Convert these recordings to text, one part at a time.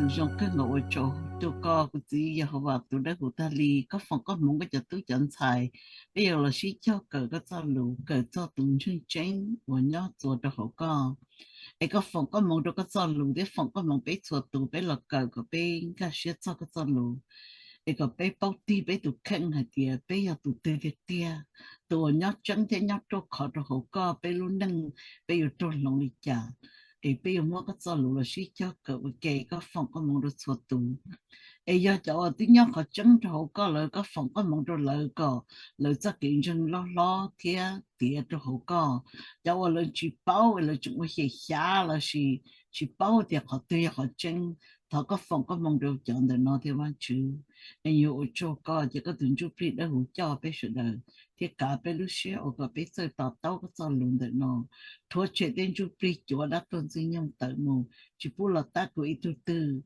Zoo kawg nkaus ua tsaug rau koj kuv txiv Yehauvas tus dawb huv tag li, koj foom koob hmoov koj cov tub cov ntxhais, peb yuav los sib cog kawm koj txoj lus, kawm txog tus ntseeg tseeb uas nyob txuas rau hauv koj. Es koj foom koob hmoov rau koj txoj lus thiab foom koob hmoov peb txhua tus peb los kawm kom peb nkag siab txog koj txoj lus, es kom peb paub tig peb tus kheej hais tias peb yog tus twg tiag tiag, tus uas nyob tseeb thiab nyob ruaj khov rau hauv koj, peb lub neej peb yuav raug hloov li cas. Es peb yuav muab koj txoj lus los sib cog kawm ua ke, koj foom koob hmoov rau txhua tus. Es yog cov uas twb nyob qhov tseeb rau hauv koj lawm, koj foom koob hmoov rau lawv kom lawv txoj kev ntseeg loj hlob thiab tiav rau hauv koj. Cov uas lawv tsis paub, lawv tseem ua xyem xyav lossis tsis paub tias qhov twg yog qhov tseeb, thov koj foom koob hmoov rau cov ntawm no thiab Vajtswv. Es yuav ua tsaug koj, cia koj tus Ntsuj Plig dawb huv coj peb sawv daws thiab kav peb lub siab ua kom peb txawj to taub koj txoj lus ntawm no, rhuav tshem tej ntsuj plig cuav dab tuag ntxwg nyoog tawm mus, tsis pub los tab kuv ib tug twg.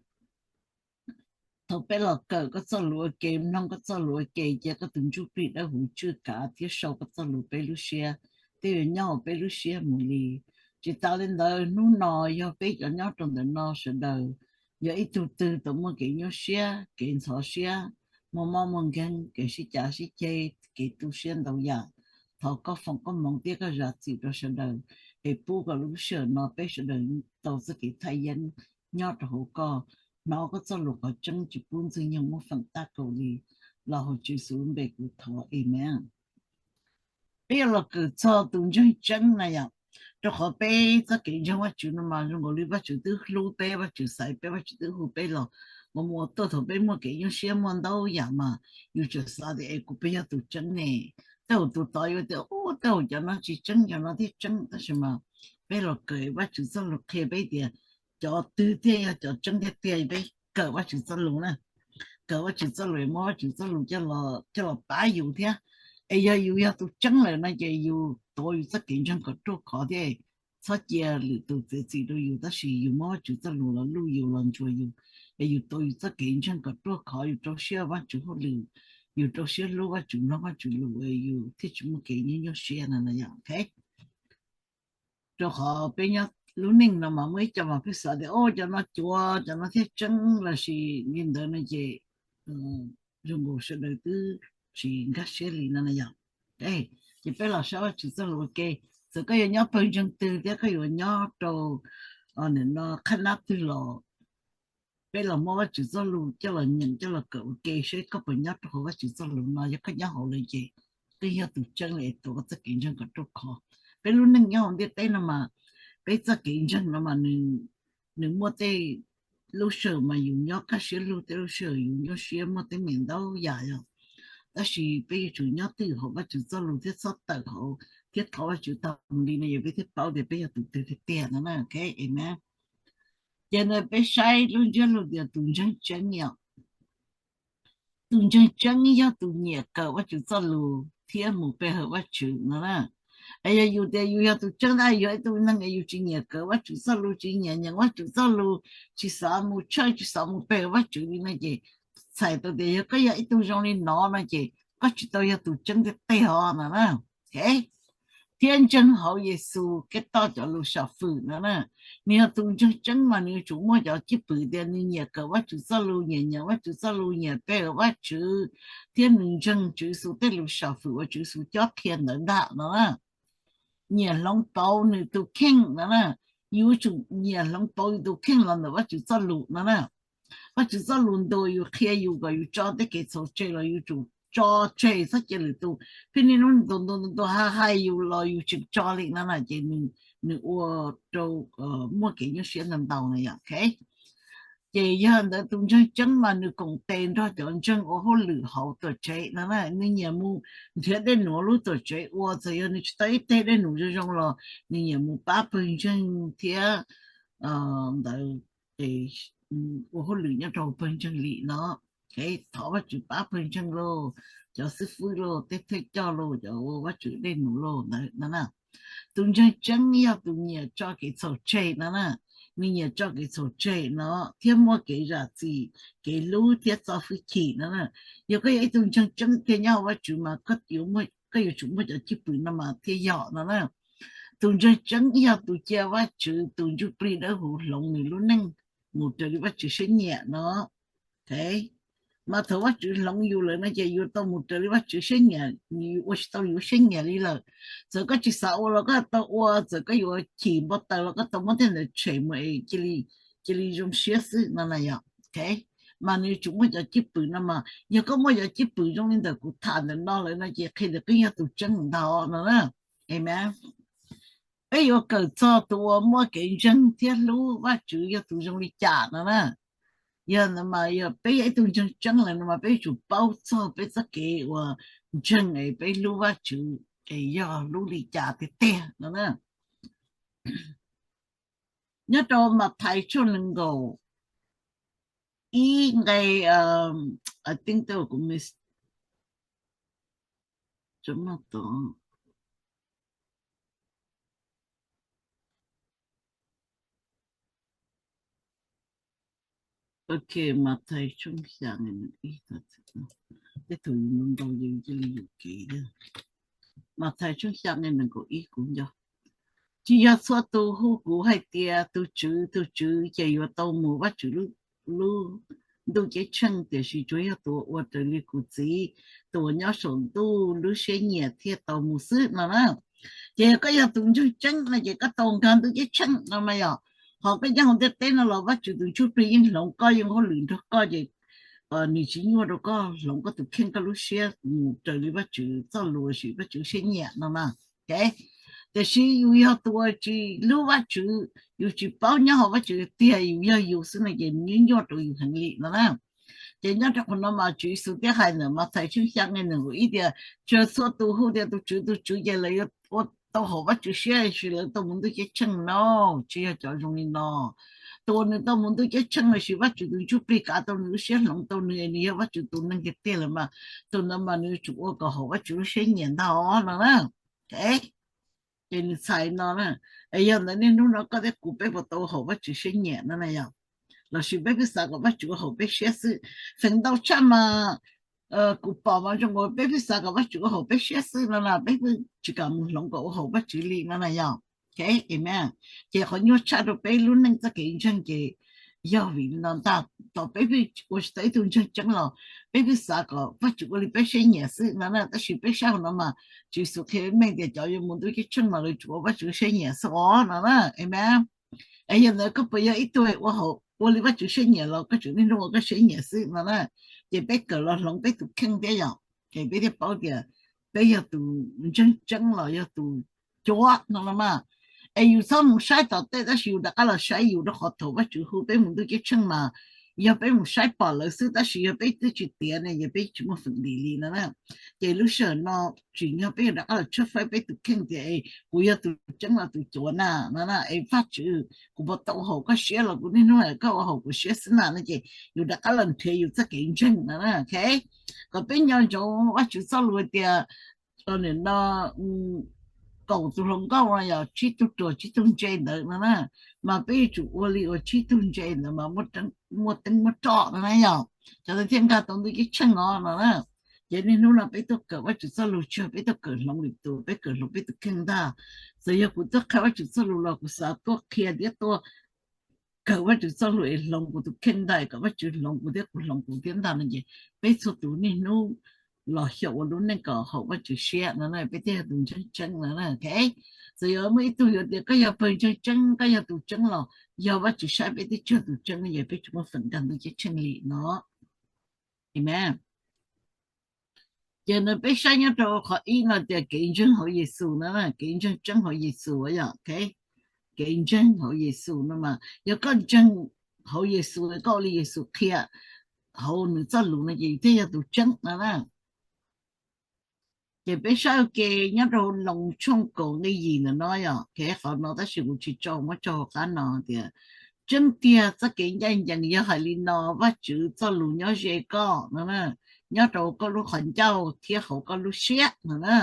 Thaum peb los kawm koj txoj lus ua ke, mloog koj txoj lus ua ke, cia koj tus Ntsuj Plig dawb huv tswj kav thiab sau koj txoj lus peb lub siab, tej yuav nyob hauv peb lub siab mus li. Tsis tas li ntawd, hnub no yog peb cov nyob rau ntawm no sawv daws yog ib tug twg tau muaj kev nyuaj siab, kev ntxhov siab, muaj mob muaj nkeeg, kev sib cav sib ceg, kev tu siab ntau yam, thov koj foom koob hmoov thiab koj zam txim rau sawv daws, es pub kom lub sij hawm no peb sawv daws tau txoj kev thaj yeeb nyob rau hauv koj, hnov koj txoj lus qhov tseeb tsis pub ntxwg nyoog muab feem tab kaum li. Los hauv Tswv Yexus lub npe kuv thov, amees. Peb yuav los kawm txog tus ntseeg tseeb na yom, rau qhov peb txoj kev ntseeg Vajtswv no mas zoo nkaus li Vajtswv twb hlub peb, Vajtswv xaiv peb, Vajtswv twb hu peb los mus mus ua tuaj. Thaum peb muaj kev nyuaj siab muaj ntau yam mas yus tseem xav tias es kuv puas yog tus tseeb ne? Tej zaum tus tod yuav tias ub, tej zaum cov no tsis tseeb, cov no thiaj tseeb. Tab sis mas peb los kawm Vajtswv txoj lus qhia peb tias cov twg thiaj yog cov tseeb tiag tiag. Peb kawm Vajtswv txoj lus na, kawm Vajtswv txoj lus, muab Vajtswv txoj lus coj los pab yus thiab. Es yog yus yog tus tseeb lawm no ces yus tuav yus txoj kev ntseeg kom ruaj khov thiab, txhob cia lwm tus txiav txim rau yus, tab sis yus muab Vajtswv txoj lus los luj yus los ntsuas yus, es yus tuav yus txoj kev ntseeg kom ruaj khov, yus rau siab ua Vajtswv hauj lwm, yus rau siab hlub Vajtswv, mloog Vajtswv lus, yus thiaj tsis muaj kev nyuaj nyuaj siab no yom. Rau qhov peb nyob lub neej no mas muaj ib co mas pheej xav tias o, cov no cuav, cov no thiaj tseeb lossis li ntawd no ces zoo nkaus sawv daws twb tsis nkag siab li no na yom. Ces peb los saib Vajtswv txoj lus ua ke. Txawm koj yuav nyob pawg ntseeg twg thiab koj yuav nyob rau nim no qhab nab twg los peb los muab Vajtswv txoj lus coj los nyeem coj los kawm ua ke seb koj puas nyob rau hauv Vajtswv txoj lus no. Yog koj nyob hauv lawm ces koj yog tus tseeb lawm es tuav koj txoj kev ntseeg kom ruaj khov. Peb lub neej nyob hauv ntiaj teb no mas peb txoj kev ntseeg no mas nws muaj tej lub sij hawm mas yus nyob kaj siab lug, tej lub sij hawm yus nyuaj siab, muaj teeb meem ntau yam yom. Tab sis peb yuav tsum nyob twj ywm hauv Vajtswv txoj lus thiab txhob tawm hauv thiab thov Vajtswv tag mus li no yog peb thiaj paub tias peb yog tus twg tiag tiag no na. Amees. Ces ntawd peb saib lub ntsiab lus tias tus ntseeg tseeb yom. Tus ntseeg tseeb yog tus nyiam kawm Vajtswv txoj lus thiab mus pe hawm Vajtswv no na. Es yog yus tias yus yog tus tseeb tab yog ib tug neeg es yus tsis nyiam kawm Vajtswv txoj lus, tsis nyiam nyeem Vajtswv txoj lus, tsis xav mus church, tsis xav mus pe hawm Vajtswv li no ces txhais tau tias yog koj yog ib tug zoo li no no ces koj tsis tau yog tus tseeb tiag tiag os no na. Thiab ntseeg hauv Yexus Khetos cov lus sam fwm no na. Nws yog tus ntseeg tseeb mas nws yuav tsum muaj cov cwj pwm tias nws nyiam kawm Vajtswv txoj lus, nyiam nyeem Vajtswv txoj lus, nyiam pe hawm Vajtswv, thiab nws ntseeg Tswv Yexus tej lus sam fwm uas Tswv Yexus cob qhia ntawd ntag no na. Nyiam hloov pauv nws tus kheej no na. Yus yuav tsum nyiam hloov pauv yus tus kheej los ntawm Vajtswv txoj lus no na. Vajtswv txoj lus ntuas yus, qhia yus kom yus tso tej kev txhaum tseg los yus tsum tso tseg, txhob cia lwm tus pheej niaj hnub ntuas ntuas ntuas hais hais yus los yus tseem tso li no na ces nws ua rau muaj kev nyuaj siab ntau ntau na yom. Ces yog ntawd tus ntseeg tseeb mas nws koom tes nrog cov ntseeg ua hauj lwm hauv tuam tsev no na. Nws nyiam mus nrhiav dej num lub tuam tsev ua, txawm yog nws tsis tau ib teg dej num zoo zoo los nws nyiam mus pab pawg ntseeg thiab ntawd ua hauj lwm nyob rau pawg ntseeg li no. Thov Vajtswv pab pawg ntseeg lauj, cov xib fwb lauj, tej thawj coj lauj, cov ua Vajtswv dej num lauj ntawd no na. Tus ntseeg tseeb yog tus nyiam tso kev txhaum tseg no na. Nws nyiam tso kev txhaum tseg no thiab muaj kev zam txim, kev hlub thiab txo hwj chim no na. Yog koj yog ib tug ntseeg tseeb tiag nyob hauv Vajtswv mas koj yuav tsum muaj cov cwj pwm no mas thiaj yog no na. Tus ntseeg tseeb yog tus cia Vajtswv tus ntsuj plig dawb huv hloov nws lub neej mus raws li Vajtswv siab nyiam no. Mas thaum Vajtswv hloov yus lawm no ces yuav tau mus raws li Vajtswv siab nyiam, yus ua tsis tau yuav siab nyiam li lawm. Txawm koj tsis xav ua los koj tau ua, txawm koj yuav chim npau taws los koj tau muab tej ntawd tshem mus es cia li zoo siab xwb no na yom. Mas nws yuav tsum muaj cov cwj pwm no mas yog koj muaj cov cwj pwm zoo li ntawm kuv tham ntawm no lawm no ces qhia tias koj yog tus tseeb ntag no na. Amen. Peb yuav kawm txog tus uas muaj kev ntseeg thiab hlub Vajtswv yog tus zoo li cas no na. Yog no mas yog peb yog ib tug ntseeg tseeb lawm no mas peb yuav tsum paub txog peb txoj kev uas ntseeg es peb hlub Vajtswv es yog hlub li cas tiag tiag no na. Nyob rau Mathais tshooj nees nkaum ib nqe, I think kuv miss, ok, Mathais tshooj xya nqe nees nkaum ib, tej thaum yus ntau ntau yus cia li yuam kev. Mathais tshooj xya nqe nees nkaum ib kuv nco, tsis yog txhua tus hu kuv hais tias tus Tswv, tus Tswv ces yuav tau mus Vajtswv lub ntuj ceeb tsheej, tiam sis tsuas yog tus uas ua raws li kuv Txiv, tus uas nyob saum ntuj lub siab nyiam thiaj tau mus xwb no na. Ces yog koj yog tus ntseeg tseeb no ces koj tau nkag ntuj ceeb tsheej no mas yom. Ho koj nyob hauv ntiaj teb no los Vajtswv tus Ntsuj Plig yeej hloov koj, yeej ua hauj lwm nrog koj ces nws tsis nyuaj rau koj hloov koj tus kheej koj lub siab mus raws li Vajtswv txoj lus, Vajtswv siab nyiam no mas. Tiam sis yus yog tus uas tsis hlub Vajtswv, yus tsis paub nyob hauv Vajtswv tiag, yus yog yus xwb no ces nws nyuaj rau yus heev li no na. Ces nyob rau qhov no mas Tswv Yexus thiaj hais ntawm Mathais tshooj xya nqe nees nkaum ib tias, tsis yog txhua tus hu tias tus Tswv, tus Tswv ces lawv yuav ua tau haum Vajtswv siab, tiam sis lawv tau mus ntuj ceeb tsheej no. Tsis yog cov zoo li no. Tus uas nws tau mus ntuj ceeb tsheej lossis Vajtswv tus Ntsuj Plig kav tau nws lub siab hloov tau nws, nws yog Vajtswv tus neeg tiag tiag lawm mas tus ntawd mas nws yuav tsum ua kom haum Vajtswv lub siab nyiam ntag no na. Ces nws txhais no na. Es yog ntawd niaj hnub no koj thiab kuv peb puas tau haum Vajtswv siab nyiam no na yom? Lossis peb pheej xav kom Vajtswv ua haum peb siab xwb? Feem ntau tshaj mas kuv pom mas zoo uas peb pheej xav kom Vajtswv ua haum peb siab xwb no na, peb pheej tsis kam mus hloov kom ua haum Vajtswv li no na yom? Amen. Ces qhov nyuaj tshaj rau peb lub neej txoj kev ntseeg ces yog vim li no ntag. Thaum peb pheej ua tsis tau ib tug ntseeg tseeb los peb pheej xav kom Vajtswv ua li peb siab nyiam xwb no na. Tab sis peb saib hauv no mas Tswv Yexus qhia meej tias cov yuav mus ntuj ceeb tsheej mas lawv tsuas ua Vajtswv siab nyiam xwb os no na. Amen. Es yog ntawd koj puas yog ib tug ua haum ua li Vajtswv siab nyiam los koj tseem niaj hnub ua koj siab nyiam xwb no na? Ces peb kawm los hloov peb tus kheej thiab yom, ces peb thiaj paub tias peb yog tus ntseeg tseeb los yog tus cuav no los mas. Es yus txhob mus saib tom tej tab sis yus rov qab los saib yus, rau qhov thaum Vajtswv hu peb mus ntuj ceeb tsheej mas yog peb mus saib pom lawv xwb, tab sis yog peb twb tsis tiav ne yog peb tsis muaj feem dim li no na. Ces lub sij hawm no tsim nyog peb yuav rov qab los tshawb fawb peb tus kheej tias kuv yog tus tseeb los tus cuav na no na. Es Vajtswv, kuv puas tau haum koj siab los kuv niaj hnub hais koj ua haum kuv siab xwb na no. Ces yus rov qab los nrhiav yus txoj kev ntseeg no na. Kom peb nco ntsoov Vajtswv txoj lus tias no kaum tus hluas nkauj no yog tsib tug ruas tsib tug ntse ntawd no na, mas peb yuav tsum ua li uas tsib tug ntse ntawd mas muaj teeb muaj roj no na yom, cov ntawd thiaj nkag tau ntuj ceeb tsheej no no na. Ces niaj hnub no peb tuaj kawm Vajtswv txoj lus tsis yog peb tuaj kawm hloov lwm tus, peb kawm hloov peb tus kheej ntag. Txawm yog kuv tuaj qhia Vajtswv txoj lus los kuv xav tuaj qhia thiab tuaj kawm Vajtswv txoj lus es hloov kuv tus kheej ntag, kom Vajtswv hloov kuv thiab kuv hloov kuv thiab ntag no ces peb txhua tus niaj hnub los xyaum ua lub neej kom haum Vajtswv siab no na, peb thiaj yog tus ntseeg tseeb no na. Txawm yog muaj ib tug yuav tias koj yog pawg ntseeg tseeb, koj yog tus tseeb los yog Vajtswv saib peb twb tsis yog tus tseeb no ces peb tsis muaj feem nkag ntuj ceeb tsheej li no. Amen. Ces no peb saib nyob rau qhov ib no tias kev ntseeg hauv Yexus no, kev ntseeg tseeb hauv Yexus yom. Kev ntseeg hauv Yexus no mas yog koj ntseeg hauv Yexus, koj ua li Yexus qhia hauv nws txoj lus no ces yus thiaj yog tus tseeb no na. Ces peb saib ua ke nyob rau Loos tshooj kaum nqe yim ntawm no yom, kev qhov no tab sis kuv tsis tso, muab tso hauv qab no tias, tseeb tiag txoj kev ncaj ncees yog hais li no, Vajtswv txoj lus nyob ze koj no, nyob rau koj lub qhov ncauj thiab hauv koj lub siab no na.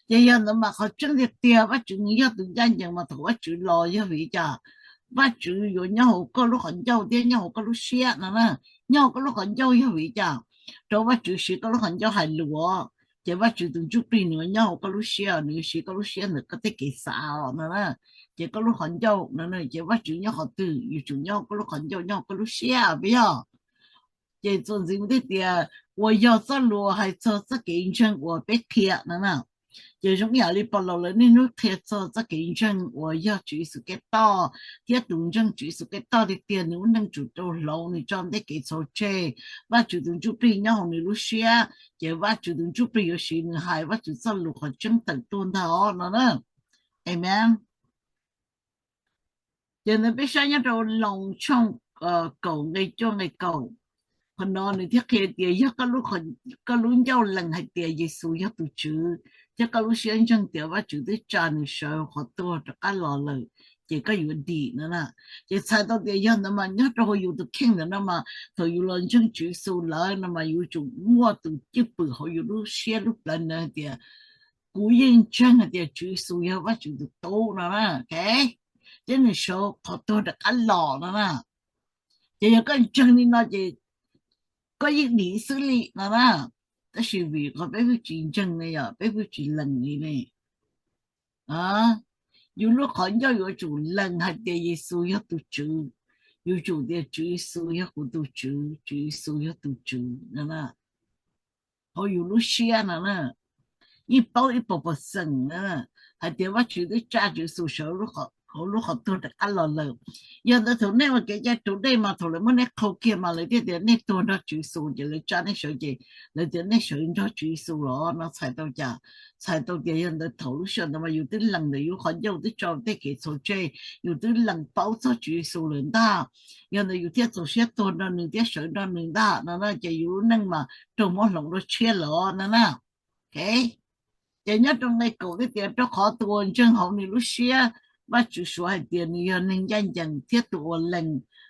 Ces yog ntawd mas qhov tseeb tiag tiag Vajtswv nws yog tus ncaj ncees mas thaum Vajtswv los yog vim li cas? Vajtswv yuav nyob hauv koj lub qhov ncauj thiab nyob hauv koj lub siab no na. Nyob hauv koj lub qhov ncauj yog vim li cas? Rau Vajtswv siv koj lub qhov ncauj hais lus os. Ces Vajtswv tus Ntsuj Plig nws nyob hauv koj lub siab, nws yuav siv koj lub siab ntawm koj tej kev xav os no na. Ces koj lub qhov ncauj no, ces Vajtswv nyob qhov twg, yuav tsum nyob koj lub qhov ncauj, nyob koj lub siab peb yog. Ces txuas ntxiv mus thiab tias, uas yog txoj lus hais txog txoj kev ntseeg uas peb qhia no na. Ces zoo ib yam li Paulus lawv niaj hnub qhia txog txoj kev ntseeg uas yog Tswv Yexus Khetos, thiab tus ntseeg Tswv Yexus Khetos tiag tiag nws lub neej tsum rau hloov, nws tso nws tej kev txhaum tseg, Vajtswv tus Ntsuj Plig nyob hauv nws lub siab, ces Vajtswv tus Ntsuj Plig yuav siv nws hais Vajtswv txoj lus qhov tseeb tawm tuaj ntag os no na. Amen. Ces ntawd peb saib nyob rau Loos tshooj kaum nqe cuaj nqe kaum, qhov no nws thiaj qhia tias yog koj lub ncauj lees hais tias Yexus yog tus Tswv, thiab koj lub siab ntseeg tias Vajtswv twb tsa nws sawv qhov tuag rov qab los lawm, ces koj yuav dim no na. Ces txhais tau tias yog ntawd mas nyob rau hauv yus tus kheej ntawm no mas thaum yus los ntseeg Tswv Yexus lawm no mas yus tsum muaj tus cwj pwm hauv yus lub siab lub plawv ntawd hais tias kuv yeej ntseeg hais tias Tswv Yexus yog Vajtswv tus tub no na, thiab nws sawv qhov tuag rov qab los no na. Ces yog koj ntseeg li no ces koj yeej dim xwb li no na. Tab sis vim qhov peb pheej tsis ntseeg ne, yog peb pheej tsis lees li ne, yus lub qhov ncauj yuav tsum lees hais tias Yexus yog tus Tswv, yuav tsum tias Tswv Yexus yog kuv tus Tswv, Tswv Yexus yog tus Tswv no na, hauv yus lub siab no na. Yeej paub ib puas pawg xeem na hais tias Vajtswv twb tsa Tswv Yexus sawv hauv lub qhov tuag rov qab los lawm. Yog ntawd thaum nej ua kev cai raus dej mas thaum lawv muab nej qhau kiag mas lawv thiaj tias nej tuag nrog Tswv Yexus, ces lawv tsa nej sawv ces lawv tias nej sawv nrog Tswv Yexus los no txhais tau cas? Txhais tau tias yog ntawd thaum lub sij hawm ntawd mas yus twb lees ntawm yus qhov ncauj, twb tso tej kev txhaum tseg, yus twb lees paub txog Tswv Yexus lawm ntag. Yog ntawd yus thiaj txaus siab tuag nrog nws thiab sawv nrog nws ntag no na, ces yus lub neej mas raug muab hloov dua tshiab lawm no na. Ces nyob rau nqe kaum thiaj tias rau qhov tus uas ntseeg hauv nws lub siab Vajtswv suav hais tias nws yog neeg ncaj ncees, thiab tus uas lees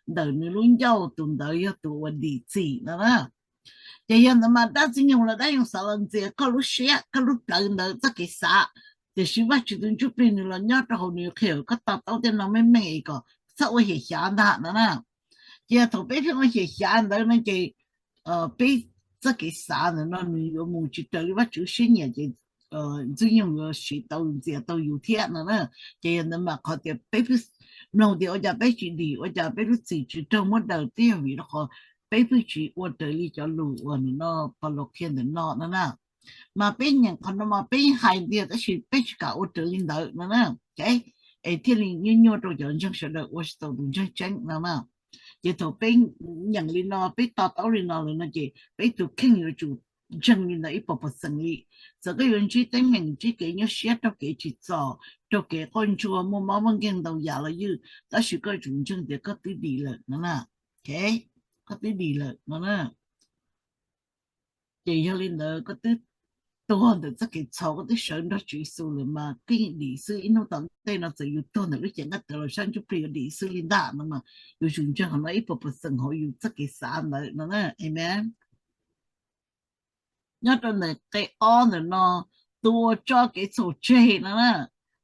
ntawm nws lub ncauj tus ntawd yog tus uas dim txim no na. Ces yog ntawd mas dab ntxwg nyoog los dab yoog xav los ntxias koj lub siab, koj lub plawv ntawd txoj kev xav, tiam sis Vajtswv tus Ntsuj Plig nws los nyob rau hauv nws qhia koj to taub tej no meej meej es kom txhob ua xyem xyav ntag no na. Ces yog thaum peb pheej ua xyem xyav ntawd no ces peb txoj kev xav ntawm no nws yuav mus tsis raws li Vajtswv siab nyiam ces ntxwg nyoog yuav siv tau ntxias tau yus thiab no na. Ces yog ntawd mas qhov tias peb mloog tias ua cas peb tsis dim, ua cas peb lub txim tsis raug muab daws twb yog vim rau qhov peb pheej tsis ua raws li cov lus uas nim no Paulus qhia ntawm no no na. Mas peb nyeem qhov no mas peb hais tiag tab sis peb tsis kam ua raws li ntawd no na. Es thiaj li nyuaj nyuaj rau cov ntseeg sawv daws ua tsis tau tus ntseeg tseeb no na. Ces thaum peb nyeem li no, peb to taub li no lawm no ces peb tus kheej yuav tsum ntseeg li ntawd ib puas pawg xeem li. Txawm koj yuav ntsib teeb meem, ntsib kev nyuaj siab, raug kev tsim txom, raug kev quaj ntsuag, muaj mob muaj nkeeg ntau yam los ywj, tab sis koj yuav tsum ntseeg tias koj twb dim lawm no na. Koj twb dim lawm no na. Ces yog li ntawd koj twb tuag ntawm txoj kev txhaum, koj twb sawv nrog Tswv Yexus lawm mas koj yeej dim xwb. Ib hnub tom ntej no txawm yus tuag ntawm lub cev nqaij tawv los sab ntsuj plig yuav dim xwb li ntag no mas yus tsum ntseeg qhov no ib puas pawg xeem hauv yus txoj kev xav ntawd no na. Amen. Nyob rau ntawm qe ob ntawm no, tus uas tso kev txhaum tseg no na,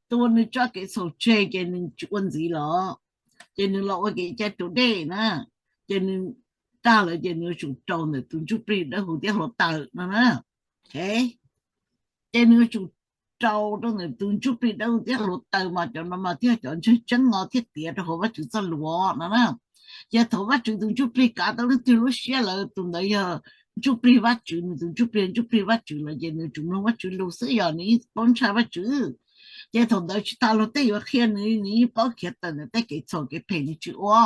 tus uas nws tso kev txhaum tseg ces nws tsis ua ntxiv los, ces nws los ua kev cai raus dej na, ces nws tag lawm ces nws yuav tsum rau ntawm tus ntsuj plig dawb huv thiab hluav taws no na. Ces nws yuav tsum rau rau ntawm tus ntsuj plig dawb huv thiab hluav taws mas cov no mas thiaj cov ntseeg tseeb no thiaj tiav rau hauv Vajtswv txoj lus no na. Ces thaum Vajtswv tus ntsuj plig kav tau leej twg lub siab lawm tus ntawd yog ntsuj plig Vajtswv, nws tus ntsuj plig ntsuj plig Vajtswv lawm ces nws tsum mloog Vajtswv lus xwb, yog nws yeej paub ntshai Vajtswv. Ces thaum ntawd tsis tas luag tej yuav qhia nws, nws yeej paub khiav tawm ntawm tej kev txhaum kev phem nws tsis ua.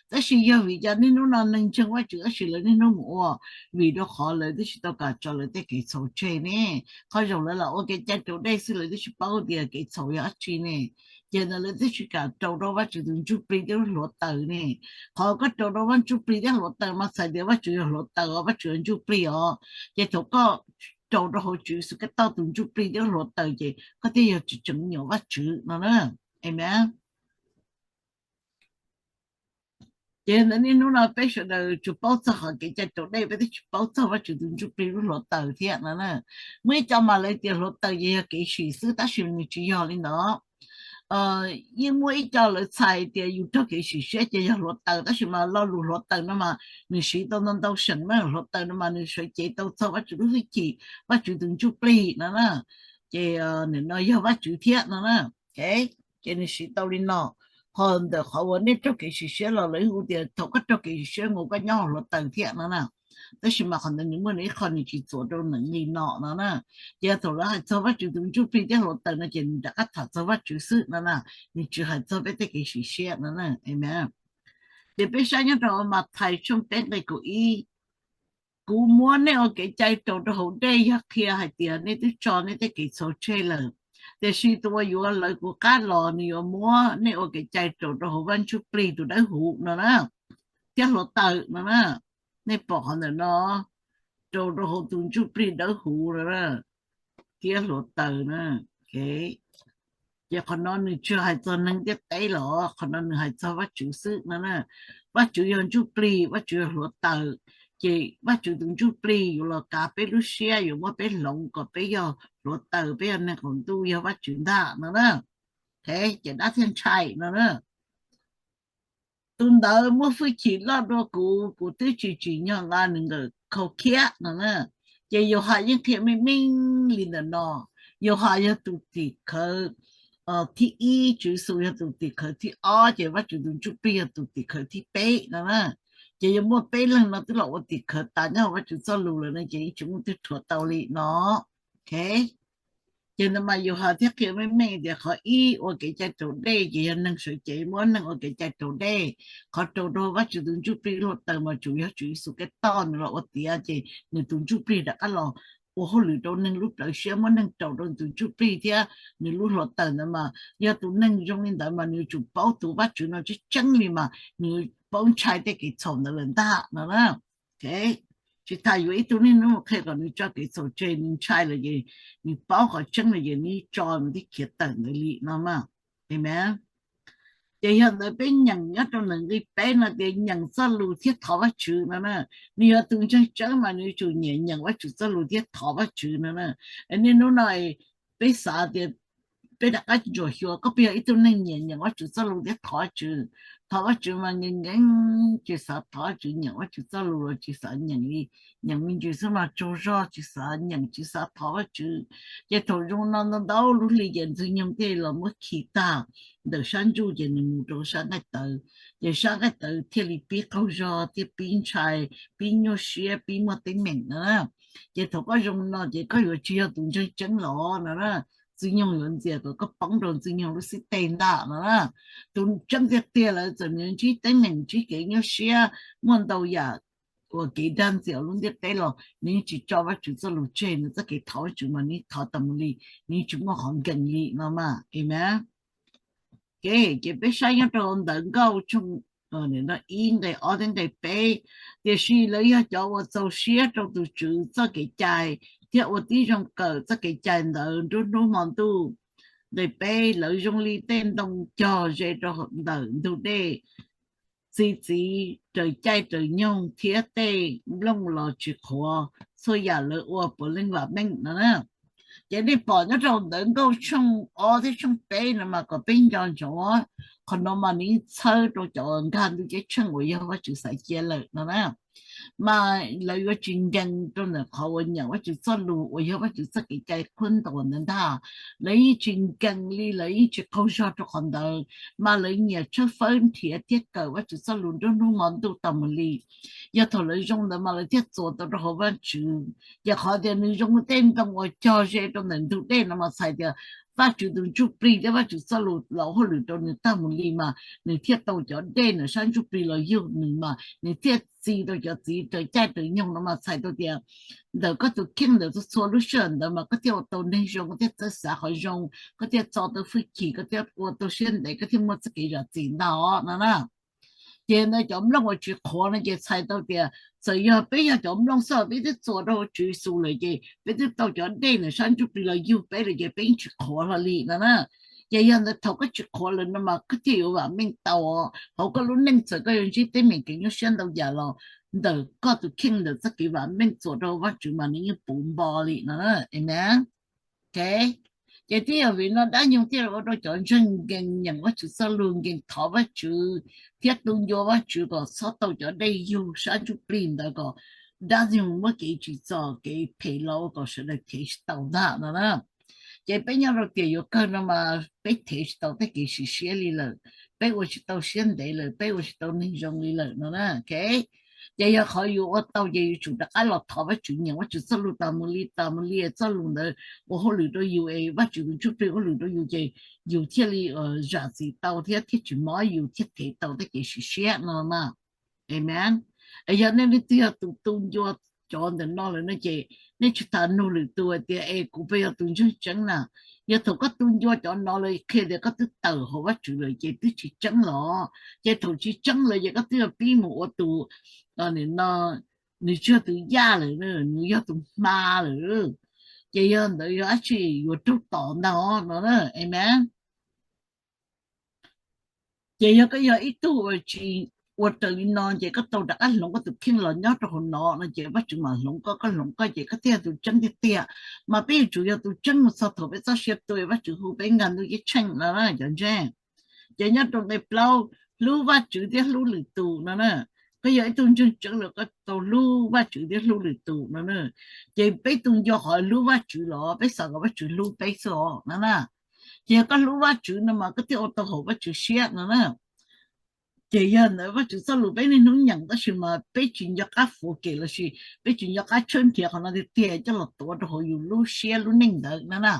Tab sis yog vim cov niaj hnub no neeg ntseeg Vajtswv tab sis lawv niaj hnub mus ua, vim rau qhov lawv twb tsis tau kam tso lawv tej kev txhaum tseg ne. Qhov zoo lawv los ua kev cai raus dej xwb lawv twb tsis paub tias kev txhaum yog dab tsi ne. Ces ntawd lawv twb tsis kam rau rau Vajtswv tus ntsuj plig thiab lub hluav taws ne. Qhov koj rau rau Vaj ntsuj plig thiab hluav taws mas txhais tias Vajtswv yog hluav taws os, Vajtswv yog ntsuj plig os. Ces thaum koj rau rau hauv Tswv Yexus Khetos tus ntsuj plig thiab hluav taws ces koj thiaj yog tseem tseem me nyuam Vajtswv no na. Amen. Ces ntawd niaj hnub no peb sawv daws tsuas paub txog qhov kev cai raus dej, peb twb tsis paub txog Vajtswv tus ntsuj plig lub hluav taws thiab no na. Muaj ib co mas lawv tias hluav taws ces yog kev sim xwb tab sis nws tsis yog li ntawd. yeej muaj ib co lawv txhais tias yus raug kev sim siab ces yog hluav taws, tab sis mas lo lus hluav taws no mas nws siv tau ntau ntau seem na. Hluav taws no mas nws sawv cev tau txog Vajtswv lub hwj chim, Vajtswv tus ntsuj plig no na. Ces nim no yog Vajtswv thiab no na. Ces nws siv tau li no. Ho ntawm qhov uas nej raug kev sim siab los lawv hu tias thaum koj raug kev sim siab nkaus koj nyob hauv hluav taws thiab no na. Tab sis mas qhov ntawd nws muaj nws ib qho nws tsis txuas rau neeg li no no na. Ces yog thaum lawv hais txog Vajtswv tus ntsuj plig thiab hluav taws no ces nws rov qab tham txog Vajtswv xwb no na, nws tsis hais txog peb tej kev sim siab no na. Ces peb saib nyob rau Mathais tshooj peb nqe kaum ib: Kuv muab nej ua kev cai raus rau hauv dej yog qhia hais tias nej twb tso nej tej kev txhaum tseg lawm, tiam sis tus uas yuav lawv kuv qab los nws yuav muab nej ua kev cai raus rau hauv Vaj Ntsuj Plig tus Dawb Huv no na, thiab hluav taws no na. Nej pom qhov ntawm no, raus rau hauv tus Ntsuj Plig Dawb Huv no thiab hluav taws na. Ces qhov no nws tsis hais txog neeg ntiaj teb los, qhov no nws hais txog Vajtswv xwb no na. Vajtswv yog ntsuj plig, Vajtswv yog hluav taws. Ces Vajtswv tus ntsuj plig yuav los kav peb lub siab, yuav muab peb hloov kom peb yog hluav taws, peb yog neeg qaum ntuj, yog Vajtswv ntag no na. Ces dab thiaj ntshai no na. Tus ntawd muaj hwj chim loj dua kuv, kuv twb tsis tsim nyog nqa nws nkawm khau khiab no na. Ces Yauhas yeej qhia meej meej li ntawm no. Yauhas yog tus tim khawv thib ib, Tswv Yexus yog tus tim khawv thib ob, ces Vajtswv tus ntsuj plig yog tus tim khawv thib peb no na. Ces yuav muaj peb leeg no twb los ua tim khawv tas nyob hauv Vajtswv txoj lus lawm no ces yeej tsis muaj twg rhuav tau li no. Ces ntawd mas Yauhas thiaj qhia meej meej tias qhov ib ua kev cai raus dej ces yog neeg sawv cev muab neeg ua kev cai raus dej. Qhov raus rau Vajtswv tus ntsuj plig hluav taws mas tsuas yog Tswv Yexus Khetos nws los ua tiav ces nws tus ntsuj plig rov qab los ua hauj lwm rau neeg lub plawv siab, muab neeg raus rau nws tus ntsuj plig thiab nws lub hluav taws ntawd mas yog tus neeg zoo li ntawd mas nws yuav tsum paub tus Vajtswv no tseeb tseeb li mas nws yuav paub ntshai tej kev txhaum ntawd lawm ntag no na. Tsis tas yuav ib tug niaj hnub qhia kom nws tso kev txhaum tseg, nws ntshai lawm ces nws paub qhov tseeb lawm ces nws tso nws thiaj khiav tawm ntawd li no mas. Ces yog ntawd peb nyeem nyob rau ntawm nqi peb no tias nyeem txoj lus thiab thov Vajtswv no na. Nws yog tus ntseeg tseeb mas nws yuav tsum nyiam nyeem Vajtswv txoj lus thiab thov Vajtswv no na. Niaj hnub no peb xav tias peb rov qab ntsuam xyuas koj puas yog ib tug neeg nyiam nyeem Vajtswv txoj lus thiab thov Vajtswv. Thov Vajtswv mas nkees nkees, tsis xav thov Vajtswv, nyeem Vajtswv txoj lus los tsis xav nyeem li, nyeem me ntsis xwb mas tsaug zog tsis xav nyeem tsis xav thov Vajtswv. Ces thaum zoo no ntau ntau lub hli ces Ntxwg Nyoog thiaj los muab khi tag ntawm sab ntsuj ces nws mus rau sab nqaij tawv, ces sab nqaij tawv thiaj li pib qaug zog thiab pib ntshai, pib nyuaj siab, pib muaj teeb meem na. Ces thaum koj zoo no ces koj yuav tsis yog tus ntseeg tseeb los no na. Ntxwg Nyoog yuav ntxias kom koj poob rau Ntxwg Nyoog lub xib teg ntag no na. Tus tseeb tiag tiag lawm txawm nws ntsib teeb meem, ntsib kev nyuaj siab, muaj ntau yam uas kev dag ntxias lub ntiaj teb los nws yeej tsis tso Vajtswv txoj lus tseg, nws txoj kev thov Vajtswv mas nws thov tas mus li, nws yeej tsis muaj qhov nkees li no mas. Amen. Ces peb saib nyob rau Ntawv Nkauj tshooj ib nqe ob thiab nqe peb: Tiam sis lawv yog cov uas txaus siab rau tus Tswv txoj kev cai thiab ua tib zoo kawm txoj kev cai ntawd nruab hnub hmo ntuj. Nqe peb: Lawv zoo li tej ntoo cog ze rau ntawm ntug dej, txi txiv raws caij raws nyoog thiab tej nplooj los tsis qhuav, txhua yam lawv ua puav leej vam meej no na. Ces nej pom nyob rau Ntawv Nkauj tshooj ob thiab tshooj peb no mas kom peb nco ntsoov, qhov no mas nws yeej txhawb rau cov nkag ntuj ceeb tsheej uas yog Vajtswv xaiv cia lawm no na. Mas lawv yuav tsis nkees rau ntawm qhov uas nyeem Vajtswv txoj lus uas yog Vajtswv txoj kev cai qhuab ntuas ntawd ntag. Lawv yeej tsis nkees li, lawv yeej tsis qaug zog rau qhov ntawd, mas lawv nyiam tshawb fawb nrhiav thiab kawm Vajtswv txoj lus nruab hnub hmo ntuj tas mus li. Yog thaum lawv zoo ntawd mas lawv thiaj txuas tau rau hauv Vajtswv. Ces qhov tias nws zoo li tej ntoo uas cog ze rau ntawm ntug dej no mas txhais tias Vajtswv tus ntsuj plig thiab Vajtswv txoj lus los hauj lwm rau nws tag mus li mas nws thiaj tau cov dej ntawm sab ntsuj plig los yug nws mas nws thiaj txi tau cov txiv raws caij raws nyoog no mas txhais tau tias ntawm koj tus kheej ntawm txhua txhua lub sij hawm ntawd mas koj thiaj ua tau neeg zoo, koj thiaj txawj xav qhov zoo, koj thiaj txo tau hwj chim, koj thiaj ua tau siab ntev, koj thiaj muaj txoj kev zam txim ntag os no na. Ces ntawd cov nplooj uas tsis qhuav no ces txhais tau tias txawm yog peb yog cov nplooj xwb los peb twb txuas rau Tswv Yexus lawm ces peb twb tau cov dej ntawm sab ntsuj plig los yug peb lawm ces peb yeej tsis qhuav hlo li no na. Ces yog ntawd thaum koj tsis qhuav lawm no mas koj thiaj yuav vam meej tau os. Hauv koj lub neej txawm koj yuav ntsib teeb meem kev nyuaj siab ntau yam los ntawm koj tus kheej ntawm txoj kev vam meej txuas rau Vajtswv mas nws yeej puv npo li no na. Amen. Ces twb yog vim no dab nyoog thiaj ua rau cov ntseeg nkees nyeem Vajtswv txoj lus, nkees thov Vajtswv thiab tu ncua Vajtswv kom txhob tau cov dej yug sab ntsuj plig ntawd, kom dab nyoog muab kev tsim txom kev phem los ua kom sawv daws thev tsis tau ntag no na. Ces peb nyob rau tiam yuav kawg no mas peb thev tsis tau tej kev sim siab li lawm, peb ua tsis tau siab ntev lawm, peb ua tsis tau neeg zoo li lawm no na. Ces yog qhov yus ua tau ces yus tsum rov qab los thov Vajtswv, nyeem Vajtswv txoj lus tas mus li tas mus li, txoj lus ntawd ua hauj lwm rau yus es Vajtswv tus ntsuj plig ua hauj lwm rau yus ces yus thiaj li zam txim tau thiab thiaj tsis mob yus thiaj thev tau tej kev sim siab no na. Amen. Es yog nej leej twg yog tus tu ncua cov ntawm no lawm no ces nej tsis tas nug lwm tus hais tias es kuv puas yog tus ntseeg tseeb na. Yog thaum koj tu ncua cov no lawm qhia tias koj twb tawm hauv Vajtswv lawm ces twb tsis tseeb los, ces thaum tsis tseeb lawm ces koj twb yuav pib mus ua tus, no, nws tsis yog tus yaj lawm, nws yog tus hma lawm. Ces yog ntawd yog dab tsi yuav raug tom ntag no na. Amen. Ces yog koj yog ib tug uas tsis ua raws li no ces koj tau rov qab hloov koj tus kheej los nyob rau hauv no no ces Vajtswv mam hloov koj, koj hloov koj ces koj thiaj yog tus tseeb tiag tiag. Mas peb yuav tsum yog tus tseeb mus txog thaum peb txoj sia tuag Vajtswv hu peb nkag ntuj ceeb tsheej no na cov ntseeg. Ces nyob rau nqe plaub, hlub Vajtswv thiab hlub lwm tus no na. Koj yog ib tug ntseeg tseeb lawm koj tau hlub Vajtswv thiab hlub lwm tus no na. Ces peb tu ncua qhov hlub Vajtswv los peb xav kom Vajtswv hlub peb xwb os no na. Ces yog koj hlub Vajtswv no mas koj thiaj ua tau haum Vajtswv siab no na. Ces yog ntawd Vajtswv txoj lus peb niaj hnub nyeem tab sis mas peb tsis nco qab fuav kev lossis peb tsis nco qab tshawb nrhiav qhov no tiag tiag coj los tuav rau hauv yus lub siab lub neej ntawd no na.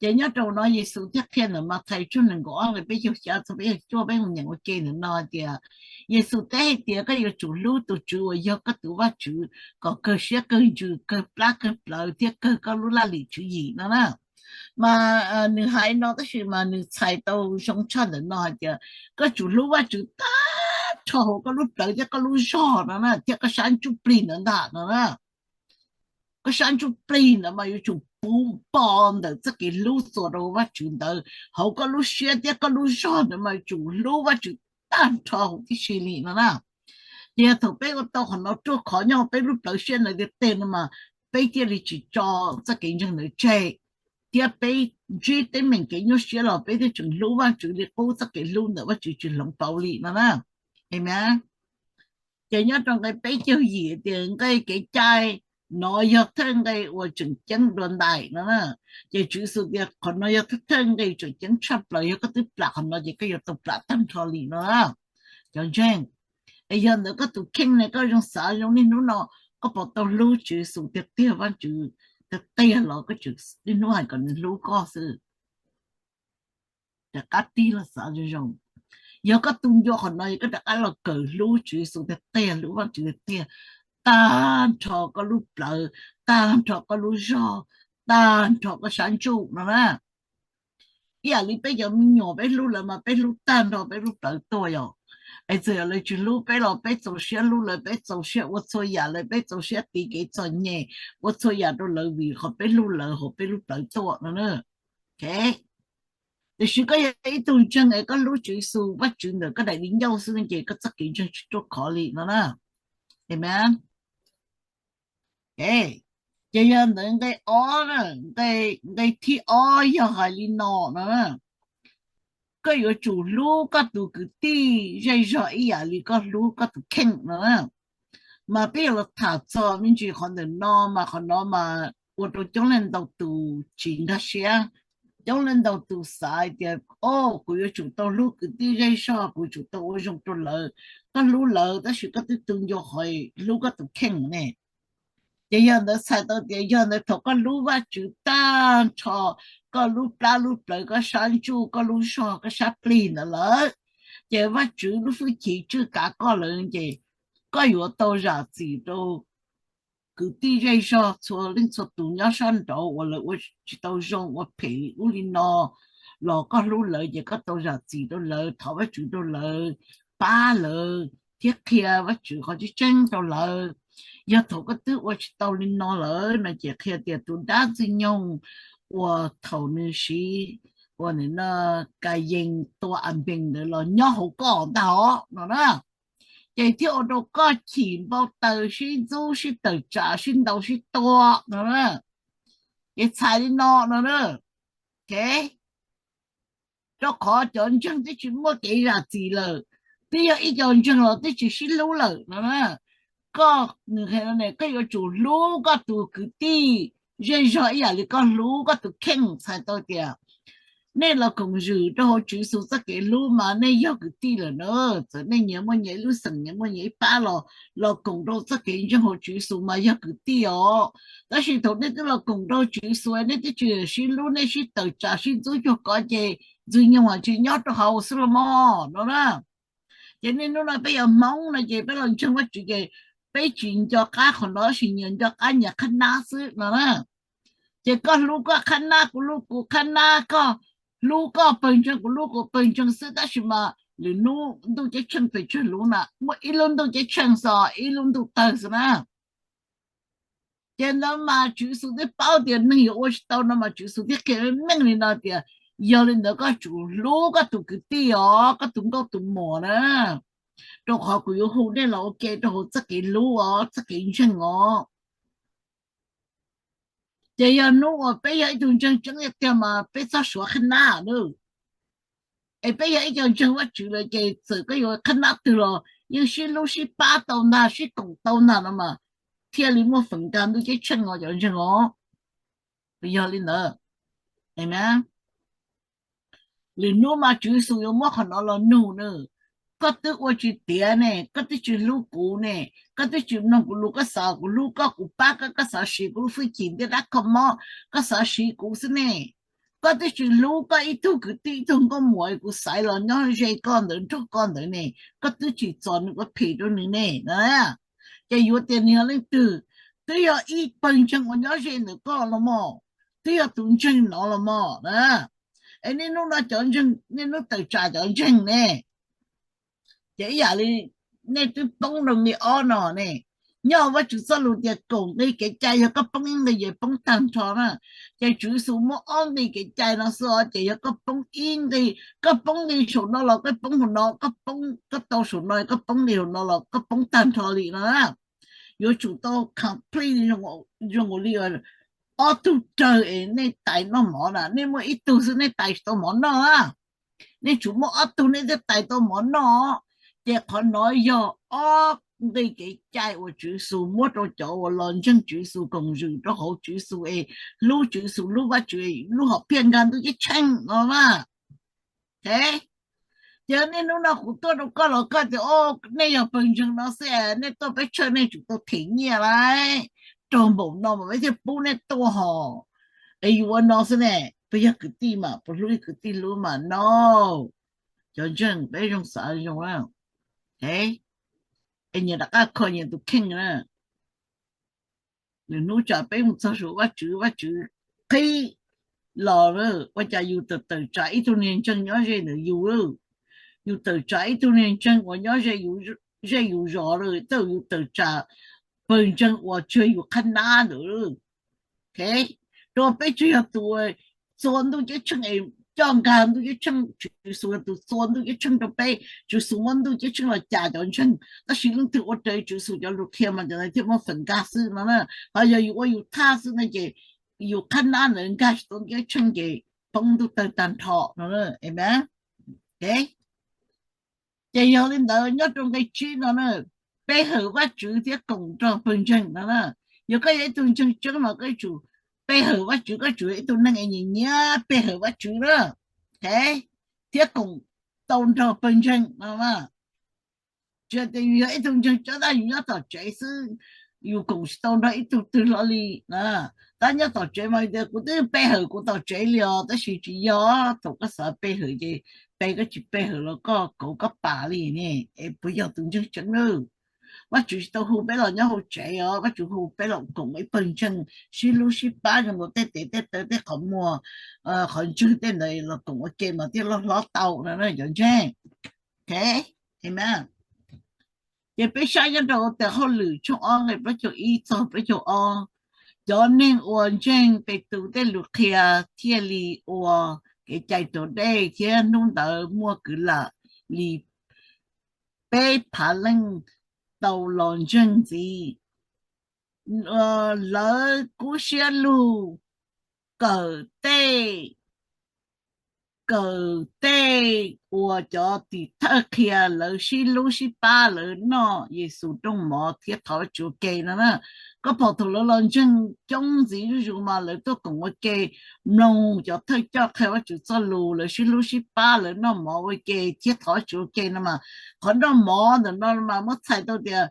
Ces nyob rau no Yexus thiaj qhia ntawm Mathais tshooj nees nkaum ob nqe peb caug xya txog peb caug cuaj, peb mus nyeem ua ke ntawm no hais tias, Yexus teb hais tias, koj yuav tsum hlub tus Tswv uas yog koj tus Vajtswv kom kawg siab kawg ntsws, kawg plab kawg plawv thiab kawg koj lub laj lim tswv yim no na. Mas nws hais no tab sis mas nws txhais tau zoo tshaj ntawm no hais tias, koj tsum hlub Vajtswv tag nrho hauv koj lub plawv thiab koj lub zog no na, thiab koj sab ntsuj plig ntawd ntag no na. Koj sab ntsuj plig ntawd mas yuav tsum puv npo ntawm txoj kev hlub txuas rau Vajtswv ntawd. Hauv koj lub siab thiab koj lub zog ntawd mas yuav tsum hlub Vajtswv tag nrho huv tib si li no na. Ces yog thaum peb ua tau qhov no ruaj khov nyob peb lub plawv siab ntawd tiag tiag no mas peb thiaj li tsis tso txoj kev ntseeg ntawd tseg, thiab peb ntsib teeb meem kev nyuaj siab los peb thiaj tseem hlub Vajtswv li qub, txoj kev hlub ntawm Vajtswv tsis hloov pauv li no na. Amen. Ces nyob rau nqe peb caug yim tias nqe kev cai no yog thawj nqe uas tseem ceeb dua ntais no na. Ces Tswv Yexus tias qhov no yog thawj nqe tseem ceeb tshaj plaws, yog koj twb plam qhov no ces koj yuav tau plam tag nrho li no na. Cov ntseeg, es yog ntawd koj tus kheej ne koj zoo xav zoo niaj hnub no, koj puas tau hlub Tswv Yexus tiag tiag, Vajtswv tiag tiag los koj tseem niaj hnub hais kom nws hlub koj xwb? Rov qab tig los xav zoo zoo. Yog koj tu ncua qhov no, yog koj rov qab los kawm hlub Tswv Yexus tiag tiag, hlub Vajtswv tiag tiag, tag nrho koj lub plawv, tag nrho koj lub zog, tag nrho koj sab ntsuj no na. Ib yam li peb cov me nyuam peb hlub lawv mas peb hlub tag nrho peb lub plawv tuaj yom. Es txawm yog lawv tsis hlub peb los peb txaus siab hlub lawv, peb txaus siab ua txhua yam lawv, peb txaus siab tiv kev txom nyem, ua txhua yam rau lawv vim qhov peb hlub lawv hauv peb lub plawv tuaj no na. Tiam sis koj yog ib tug ntseeg es koj hlub Tswv Yexus Vajtswv ntawm koj daim di ncauj xwb ces koj txoj kev ntseeg tsis ruaj khov li no na. Amen. Ces yog ntawd nqe ob, nqe thib ob yog hais li no no, koj yuav tsum hlub koj tus kwv tij zej zog ib yam li koj hlub koj tus kheej no. Mas peb yuav los tham txog me ntsis qhov ntawm no, mas qhov no mas ua rau coob leej ntau tus tsis nkag siab. Coob leej ntau tus xav hais tias, o, kuv yuav tsum tau hlub kwv tij zej zog, kuv tsum tau ua zoo rau lawv. Koj hlub lawv tab sis koj twb tu ncua qhov hlub koj tus kheej ne. Ces yog ntawd txhais tau tias yog ntawd thaum koj hlub Vajtswv tag nrho koj lub plab lub plawv, koj sab ntsuj, koj lub zog, koj sab plig ntawd lawm, ces Vajtswv lub hwj chim tswj kav koj lawm ces koj yuav tau zam txim rau kwv tij zej zog txhua leej txhua tus nyob sab nraud uas lawv ua tsis tau zoo, ua phem li ub li no, los koj hlub lawv ces koj tau zam txim rau lawv, thov Vajtswv rau lawv, pab lawv thiab qhia Vajtswv qhov tseeb tseeb rau lawv. Yog thaum koj twb ua tsis tau li no lawm no ces qhia tias tus dab ntxwg nyoog uas thaum nws siv ua nim no Kayees tua Anpees ntawd los nyob hauv koj ntag os no na. Ces thiaj ua rau koj chim npau taws sib ntxub sib tawm tsam sib ntaus sib tua no na. Ces txhais li no no na, Ok, rau qhov cov ntseeg twb tsis muaj kev zam txim lawm, twb yog ib co ntseeg los twb tsis sib hlub lawm no na. Koj, nws hais no ne, koj yuav tsum hlub koj tus kwv tij zej zog ib yam li koj hlub koj tus kheej. Txhais tau tias nej los koom zwm rau hauv Tswv Yexus txoj kev hlub mas nej yog kwv tij lawm na. Txawm nej nyias muaj nyias ib lub xeem, nyias muaj nyias ib pab los, los koom rau txoj kev ntseeg hauv Tswv Yexus mas yog kwv tij os. Tab sis thaum nej twb los koom rau Tswv Yexus, nej twb tsis sib hlub, nej sib tawm tsam sib ntxub cuag kov ces Ntxwg Nyoog mas tsis nyob rau hauv xwb los mog no na. Ces niaj hnub no peb yog Hmoob no ces peb los ntseeg Vajtswv ces peb tsis nco qab qhov no, tab sis nyias nco qab nyias qhab nab xwb no na. Ces koj hlub koj qhab nab, kuv hlub kuv qhab nab, koj hlub koj pawg ntseeg, kuv hlub kuv pawg ntseeg xwb, tab sis mas lwm hnub ntuj ceeb tsheej pes tsawg lub na, muaj ib lub ntuj ceeb tsheej xwb, ib lub ntuj tawg xwb na. Ces ntawd mas Tswv Yexus twb paub tias neeg yuav ua tsis tau no mas Tswv Yexus thiaj qhia meej li no tias, yog li ntawd koj tsum hlub koj tus kwv tij os, koj tus nkauj tus muam na, rau qhov kuv yuav hu nej los ua ke rau hauv txoj kev hlub os, txoj kev ntseeg os. Ces yog hnub uas peb yog ib tug ntseeg tseeb tiag tiag mas peb txhob suav qhab nab lawm. Es peb yog ib co ntseeg Vajtswv lawm ces txawm koj yuav qhab nab twg los yeej sib hlub sib pab tau ntag, sib koom tau ntag no mas thiaj li muaj feem nkag ntuj ceeb tsheej os cov ntseeg os. Yog li ntawd, lwm hnub mas Tswv Yexus yuav muab qhov no los nug na. Koj twb ua tsis tiav ne, koj twb tsis hlub kuv ne, koj twb tsis mloog kuv lus, koj xav kuv hlub koj, kuv pab koj, koj xav siv kuv lub hwj chim ntiaj dab kho mob, koj xav siv kuv xwb ne. Koj twb tsis hlub koj ib tug kwv tij ib tug nkauj muam kuv xaiv los nyob ze koj ntawd nrog koj ntawd ne, koj twb tsis txo nws ua phem rau nws ne. Ces yuav tias nws yog leej twg? Twb yog ib pawg ntseeg uas nyob ze ntawm koj los mog, twb yog tus ntseeg no los mog na. Es niaj hnub no cov ntseeg, niaj hnub tawm tsam cov ntseeg ne, ces ib yam li nej twb poob rau nqi ob no ne. Nyob Vajtswv txoj lus tias kaum nqi kev cai yog koj poob ib nqi ces poob tag nrho na. Ces Tswv Yexus muab ob nqi kev cai no xwb os, ces yog koj poob ib nqi, koj poob nqi saum no los koj poob hauv no, koj poob, koj tau saum no koj poob nqi hauv no los koj poob tag nrho li no na. Yuav tsum tau complete zoo nkaus li ob tug rawg es nej tais noj mov na, nej muaj ib tug xwb nej tais tsis tau mov noj na. Nej tsum muaj ob tug nej thiaj tais tau mov noj. Ces qhov no yog ob nqi kev cai uas Tswv Yexus muab rau cov uas los ntseeg Tswv Yexus, koom zwm rau hauv Tswv Yexus es hlub Tswv Yexus, hlub Vajtswv, lub hom phiaj nkag ntuj ceeb tsheej no na. Ces niaj hnub no kuv tuaj rau koj los koj tias, o, nej yog pawg ntseeg no xwb, nej tuaj peb church nej tsum tau them nyiaj lauj, raug npaum no mas peb thiaj pub nej tuaj hos. Es yus ua no xwb ne, puas yog kwv tij mas, puas hlub li kwv tij hlub mas no. Cov ntseeg peb zoo xav zoo na. Es nyias rov qab kho nyias tus kheej na. Lwm hnub tsam peb mus txog saum Vajtswv, Vajtswv qhib los, ua cas yus tawm, tawm tsam ib tug niag ntseeg nyob ze ntawm yus, yus tawm tsam ib tug niag ntseeg uas nyob ze yus zos lawm, tej zaum yus tawm tsam pawg ntseeg uas tshuav yus qhab nab ntawd. Rau peb tsuas yog tus txua ntuj ceeb tsheej es coj nkag ntuj ceeb tsheej, Tswv Yexus yog tus txua ntuj ceeb tsheej rau peb, Tswv Yexus muab ntuj ceeb tsheej los cas cov ntseeg, tab sis leej twg ua raws Tswv Yexus cov lus qhia mas cov ntawd thiaj muaj feem nkag xwb no na. Ho yog yus ua yus thaj xwb no ces yus qhab nab ntawd nkag tsis tau ntuj ceeb tsheej ces poob ntuj tawg tag nrho no. Amen. Ces yog li ntawd nyob rau nqe tsib no na, pe hawm Vajtswv thiab koom nrog pawg ntseeg no na. Yog koj yog ib tug ntseeg tseeb mas koj yuav tsum pe hawm Vajtswv, koj yuav tsum yog ib tug neeg es nyiam nyiam pe hawm Vajtswv na, thiab koom tau nrog pawg ntseeg no. Tsis hais tias yus yog ib tug ntseeg tseeb tab yus nyob tom tsev xwb, yus koom tsis tau nrog ib tug twg hlo li. Tab nyob tom tsev mas tias kuv twb pe hawm kuv tom tsev li os, tab sis tsis yog, thaum koj xav pe hawm ces pe, koj tsis pe hawm los koj kauv koj pam li ne, es puas yog tus ntseeg tseeb lawm? Vajtswv tsis tau hu peb los nyob hauv tsev os, Vajtswv hu peb los koom ib pawg ntseeg sib hlub sib pab zoo nkaus tej tes tej taw tej qhov muag, qhov ntswg tej ntawd los koom ua ke mas thiaj loj hlob tau no cov ntseeg. Amen. Ces peb saib nyob rau tes Hauj Lwm tshooj ob nqe plaub caug ib txog plaub caug ob, cov neeg uas ntseeg Petus tej lus qhia thiaj li ua kev cai raus dej, thiab hnub ntawd muaj kwv lam li peb phav leej tau los ntseeg ntxiv. Lawv kub siab lug kawm tej kawm tej uas cov tim thawj qhia lawv sib hlub sib pab lawv noj Yexus rooj mov thiab thov Vajtswv ua ke no na. Koj pom thaum lawv los ntseeg coob ntxiv zuj zus mas lawv tuaj koom ua ke, mloog cov thawj coj qhia Vajtswv txoj lus, lawv sib hlub sib pab, lawv noj mov ua ke thiab thov Vajtswv ua ke no mas, qhov noj mov ntawm no mas muab txhais tau tias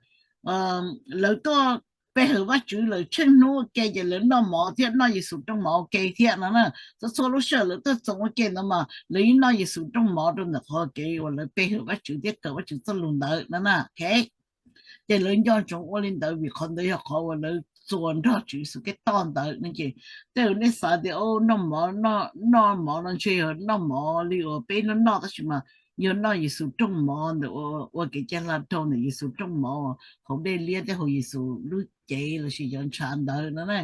lawv tuaj pe hawm Vajtswv lawm tsheej hnub ua ke ces lawv noj mov thiab noj Yexus rooj mov ua ke thiab no na. Txhua txhua lub sij hawm lawv tuaj txoos ua ke ntawd mas lawv yeej noj Yexus rooj mov rau ntawm qhov kev uas lawv pe hawm Vajtswv thiab kawm Vajtswv txoj lus ntawd no na. Ces lawv nco ntsoov ua li ntawd vim qhov ntawd yog qhov uas lawv txuas nrog Tswv Yexus kev toj ntawd no ces tej zaum nej xav tias noj mov, noj mov no ntshe yog noj mov li uas peb noj noj tab sis mas yog noj Yexus rooj mov ntawm ua kev cai hla dhau ntawm Yexus rooj mov hauv dej liab thiab hauv Yexus lub cev lossis cov ntshav ntawd no na.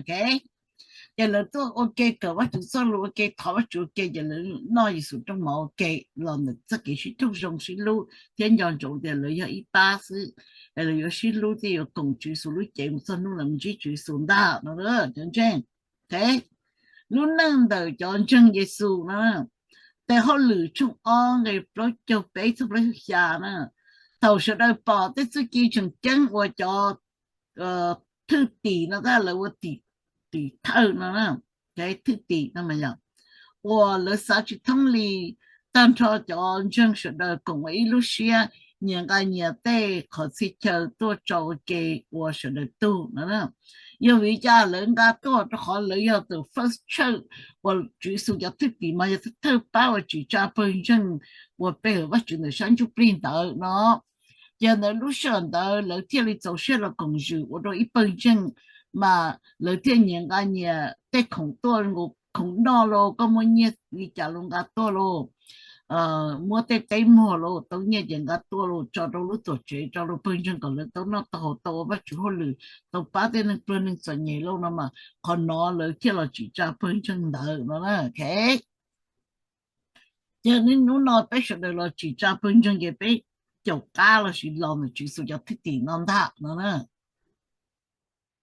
Ces lawv tuaj ua ke kawm Vajtswv txoj lus ua ke, thov Vajtswv ua ke ces lawv noj Yexus rooj mov ua ke los ntawm txoj kev sib raug zoo sib hlub thiab nco ntsoov tias lawv yog ib pab xwb, es lawv yuav sib hlub thiab yuav koom Tswv Yexus lub cev mus txog hnub lawv mus ntsib Tswv Yexus ntag no cov ntseeg. Lub neej ntawm cov ntseeg Yexus na, tes hauj lwm tshooj ob nqe plaub caug peb txog plaub caug xya na, thaum sawv daws pom tej txuj ci tseem ceeb uas cov thwj tim no tab lawv ua tim thawj no, thwj tim no mas yog uas lawv xav tsis thoob li, tag nrho cov ntseeg sawv daws koom ua ib lub siab nyias nqa nyias tej qhov txhia chaw tuaj tso ua ke ua sawv daws tug no. Yog vim li cas lawv nqa tuaj? Rau qhov lawv yog tus first church uas Tswv Yexus cov thwj tim mas yog thawj pab uas tsim tsa pawg ntseeg uas pe hawm Vajtswv ntawm sab ntsuj plig ntawd no. Ces ntawd lub sij hawm ntawd lawv thiaj li txaus siab los koom zwm ua rau ib pawg ntseeg, mas lawv thiaj nyias nqa nyias tej khoom tuaj, khoom noj los koj muaj nyiaj li cas los nqa tuaj los, muab tej teb muag los tau nyiaj ces nqa tuaj los tso rau lub tuam tsev, tso rau pawg ntseeg kom lawv tau noj tau haus tau ua Vajtswv hauj lwm, tau pab tej neeg pluag neeg txom nyem lauj no mas qhov no lawv thiaj los tsim tsa pawg ntseeg ntawd no. Ces niaj hnub no peb sawv daws los tsim tsa pawg ntseeg ces peb caum qab lossis los ntawm Tswv Yexus cov thwj tim no ntag no.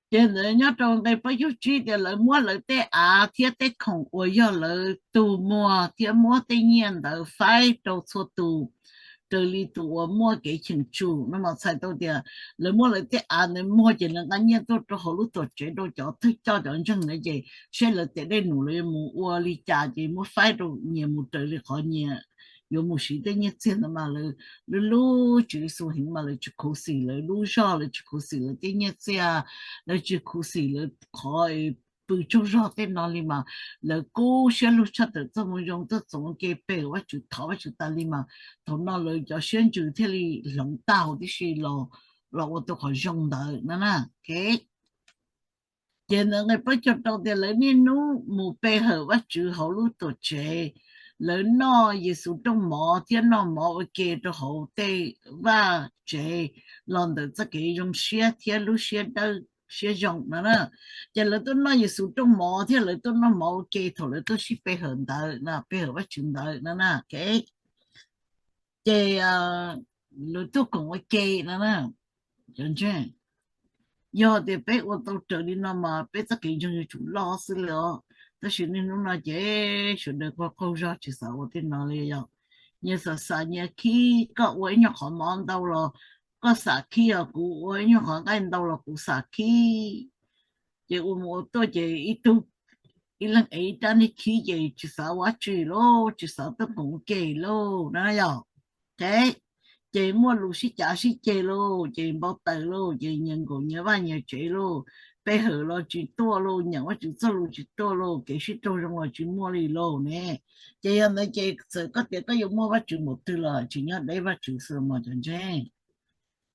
Ces ntawd nyob rau nqe plaub caug tsib tias lawv muab lawv tej av thiab tej khoom uas yog lawv tus muag thiab muab tej nyiaj ntawd faib rau txhua tus, raws li tus uas muaj kev cheem tsum no mas txhais tau tias lawv muab lawv tej av ntawd muag ces lawv nqa nyiaj tuaj rau hauv lub tuam tsev rau cov thawj coj cov ntseeg ntawd ces saib lawv tes dej num lawv yuav mus ua li cas ces muab faib rau nyias mus raws li qhov nyias yuav mus siv tej nyiaj txiag ntawd mas lawv lub lub Tswv Yexus heev mas lawv tsis khuv xim lawv lub zog, lawv tsis khuv xim lawv tej nyiaj txiag, lawv tsis khuv xim lawv qhov pw tsaug zog tej no li mas lawv kub siab lug tshaj tawm txoj moo zoo tuaj txoos ua ke pe hawm Vajtswv thov Vajtswv tas li mas thaum no lawv cov siab ntsws thiaj li hloov tag huv tib si los ua tau qhov zoo ntawd no na. Ces ntawd nqe plaub caug rau tias lawv niaj hnub mus pe hawm Vajtswv hauv lub tuam tsev, lawv noj Yexus rooj mov thiab noj mov ua ke rau hauv tej vaj tsev los ntawm txoj kev zoo siab thiab lub siab dawb siab zoo no na. Ces lawv tuaj noj Yexus rooj mov thiab lawv tuaj noj mov ua ke thaum lawv tuaj sib pe hawm ntawd no, pe hawm Vajtswv ntawd no na. Ces lawv tuaj koom ua ke no na. Cov ntseeg, yog tias peb ua tau raws li no mas peb txoj kev ntseeg yuav tsum loj xwb li os. Tab sis niaj hnub no ces sawv daws qaug qaug zog tsis xav ua tej no li yom. Nyias xav xav nyias khib, koj ua ib nyuag qhov mov ntau los koj xav khib os, kuv ua ib nyuag qhov nqaij ntau los kuv xav khib. Ces ua mus ua tuaj ces ib tug, ib leeg ev ib rab niag khib ces tsis xav ua dab tsi lauj, tsis xav tuaj koom ua ke lauj na yom. Ces muaj lus sib cav sib ceg lauj, ces npau taws lauj, ces nyias nkaum nyias vaj nyias tsev lauj, pe hawm los tsis tuaj lauj, nyeem Vajtswv txoj lus tsis tuaj lauj, kev sib raug zoo los tsis muaj li lauj ne. Ces yog ntawd ces txawm koj tias koj yuav muaj Vajtswv npaum twg los tsis nyob deb Vajtswv xwb los mas cov ntseeg.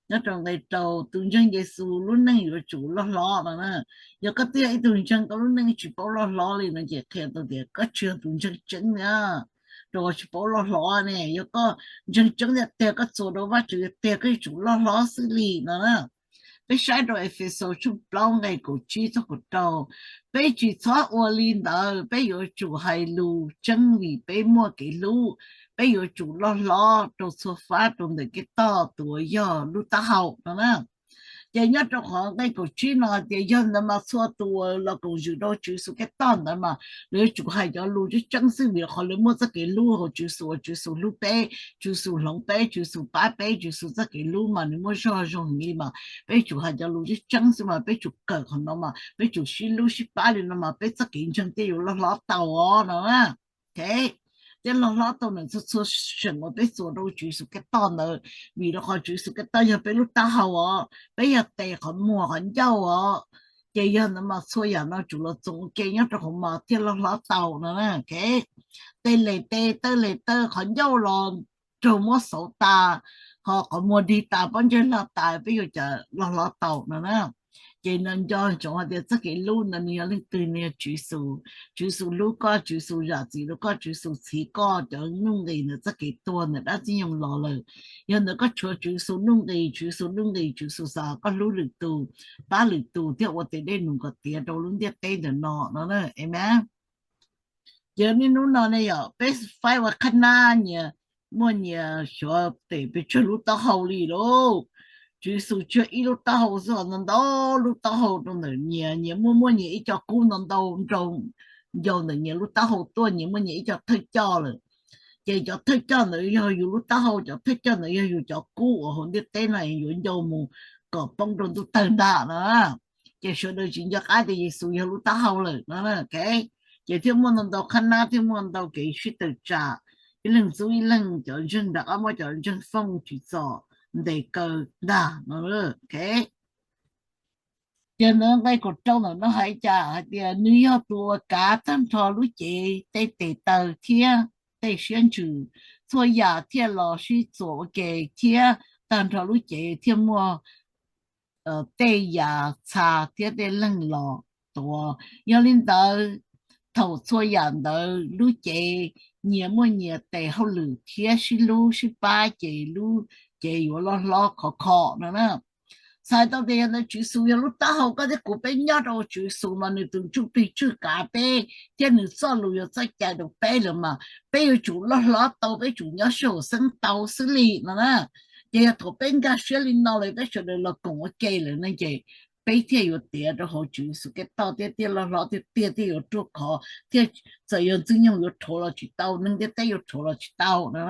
Nyob rau nqe rau, tus ntseeg Yexus lub neej yuav tsum loj hlob no na. Yog koj twb yog ib tug ntseeg koj lub neej tsis paub loj hlob li no ces qhia tau tias koj tsis yog tus ntseeg tseeb li. Rau qhov tsis paub loj hlob ne, yog koj ntseeg tseeb tiag tiag koj txuas rau Vajtswv tiag tiag koj yuav tsum loj hlob xwb li no na. Peb saib rau Efexus tshooj plaub nqe kaum tsib txog kaum rau, peb tsis txhob ua li ntawd, peb yuav tsum hais lus tseeb vim peb muaj kev hlub. Peb yuav tsum loj hlob rau txhua fab rau ntawm Khetos tus uas yog lub taub hau no na. Ces nyob rau qhov nqe kaum tsib no hais tias yog ntawd mas txhua tus uas los koom zwm rau Tswv Yexus Khetos ntawd mas lawv yuav tsum hais cov lus tseeb tseeb xwb, vim qhov lawv muaj txoj kev hlub hauv Tswv Yexus, uas Tswv Yexus hlub peb, Tswv Yexus hloov peb, Tswv Yexus pab peb, Tswv Yexus txoj kev hlub mas nws muaj zog zoo heev li mas peb yuav tsum hais cov lus tseeb tseeb xwb mas peb yuav tsum kawm qhov no mas peb yuav tsum sib hlub sib pab li no mas peb txoj kev ntseeg thiaj yuav loj hlob tau os no. Thiaj loj hlob tau ntawm txhua txhua seem uas peb txuas rau Tswv Yexus Khetos ntawd, vim rau qhov Tswv Yexus Khetos yog peb lub taub hau os, peb yog tes qhov muag qhov ncauj os. Ces yog ntawd mas txhua yam no tsum los txoos ua ke nyob rau qhov mas thiaj loj hlob tau no. Tes les tes, taw les taw, qhov ncauj los raug muab xauv tas, ho qhov muag dig tas, pob ntseg hlab tas, peb yuav cas loj hlob tau no na. Ces no nco ntsoov hais tias txoj kev hlub no nws yog leej twg? Nws yog Tswv Yexus. Tswv Yexus hlub koj, Tswv Yexus zam txim rau koj, Tswv Yexus txhiv koj cov nuj nqis ntawm txoj kev tuag ntawm dab ntxwg nyoog los lawm. Yog ntawd koj tshuav Tswv Yexus nuj nqis, Tswv Yexus nuj nqis, Tswv Yexus xav koj hlub lwm tus, pab lwm tus thiab ua tes dej num kom tiav rau lub ntiaj teb ntawm no no. Amen. Ces niaj hnub no ne yom, peb faib ua qhab nab nyias muaj nyias xyov tes pes tsawg lub taub hau li lauj. Tswv Yexus tshuav ib lub taub hau xwb, ntau ntau lub taub hau rau ntawm nyias, nyias muaj muaj nyias ib co kub ntau ntau nroo ncau ntawm nyias lub taub hau tuaj, nyias muaj nyias ib co thawj coj lawm. Ces cov thawj coj ntawd yog yus lub taub hau, cov thawj coj ntawd yog yus cov kub uas hauv ntiaj teb no yuav ncau mus kom poob rau ntuj tawg ntag no. Ces sawv daws tsis nco qab tias Yexus yog lub taub hau lawm no. Ces thiaj muaj ntau ntau qhab nab, thiaj muaj ntau kev sib tawm tsam, ib leeg ntxub ib leeg, cov ntseeg nram qab muab cov ntseeg fooj tsis txom ntes kaw ntag no. Ces ntawd nqe kaum rau ntawm no hais cas hais tias nws yog tus uas kav tag nrho lub cev tej tes taw thiab tej siab ntsws, txhua yam thiaj los sib txuas ua ke thiab tag nrho lub cev thiaj muaj tej yam txha thiab tej leeg los tuav. Yog li ntawd, thaum txhua yam ntawd lub cev nyias muaj nyias tes hauj lwm thiab sib hlub sib pab ces lub cev yuav loj hlob khov kho no na. Txhais tau tias yog ntawd Tswv Yexus yog lub taub hau, koj thiab kuv peb nyob rau Tswv Yexus mas nws tus ntsuj plig tswj kav peb thiab nws txoj lus yog txoj cai rau peb lawm mas peb yuav tsum loj hlob tau, peb tsum nyob sij hawm xeeb tau xwb li no na. Ces yog thaum peb nkag siab li no lawm, peb sawv daws los koom ua ke lawm ne ces peb thiaj yuav tiav rau hauv Tswv Yexus Khetos thiab thiaj loj hlob tiag tiag, thiaj yuav ruaj khov thiab. Txawm yog ntxwg nyoog yuav rhuav los tsis tau, neeg ntiaj teb yuav rhuav los tsis tau no.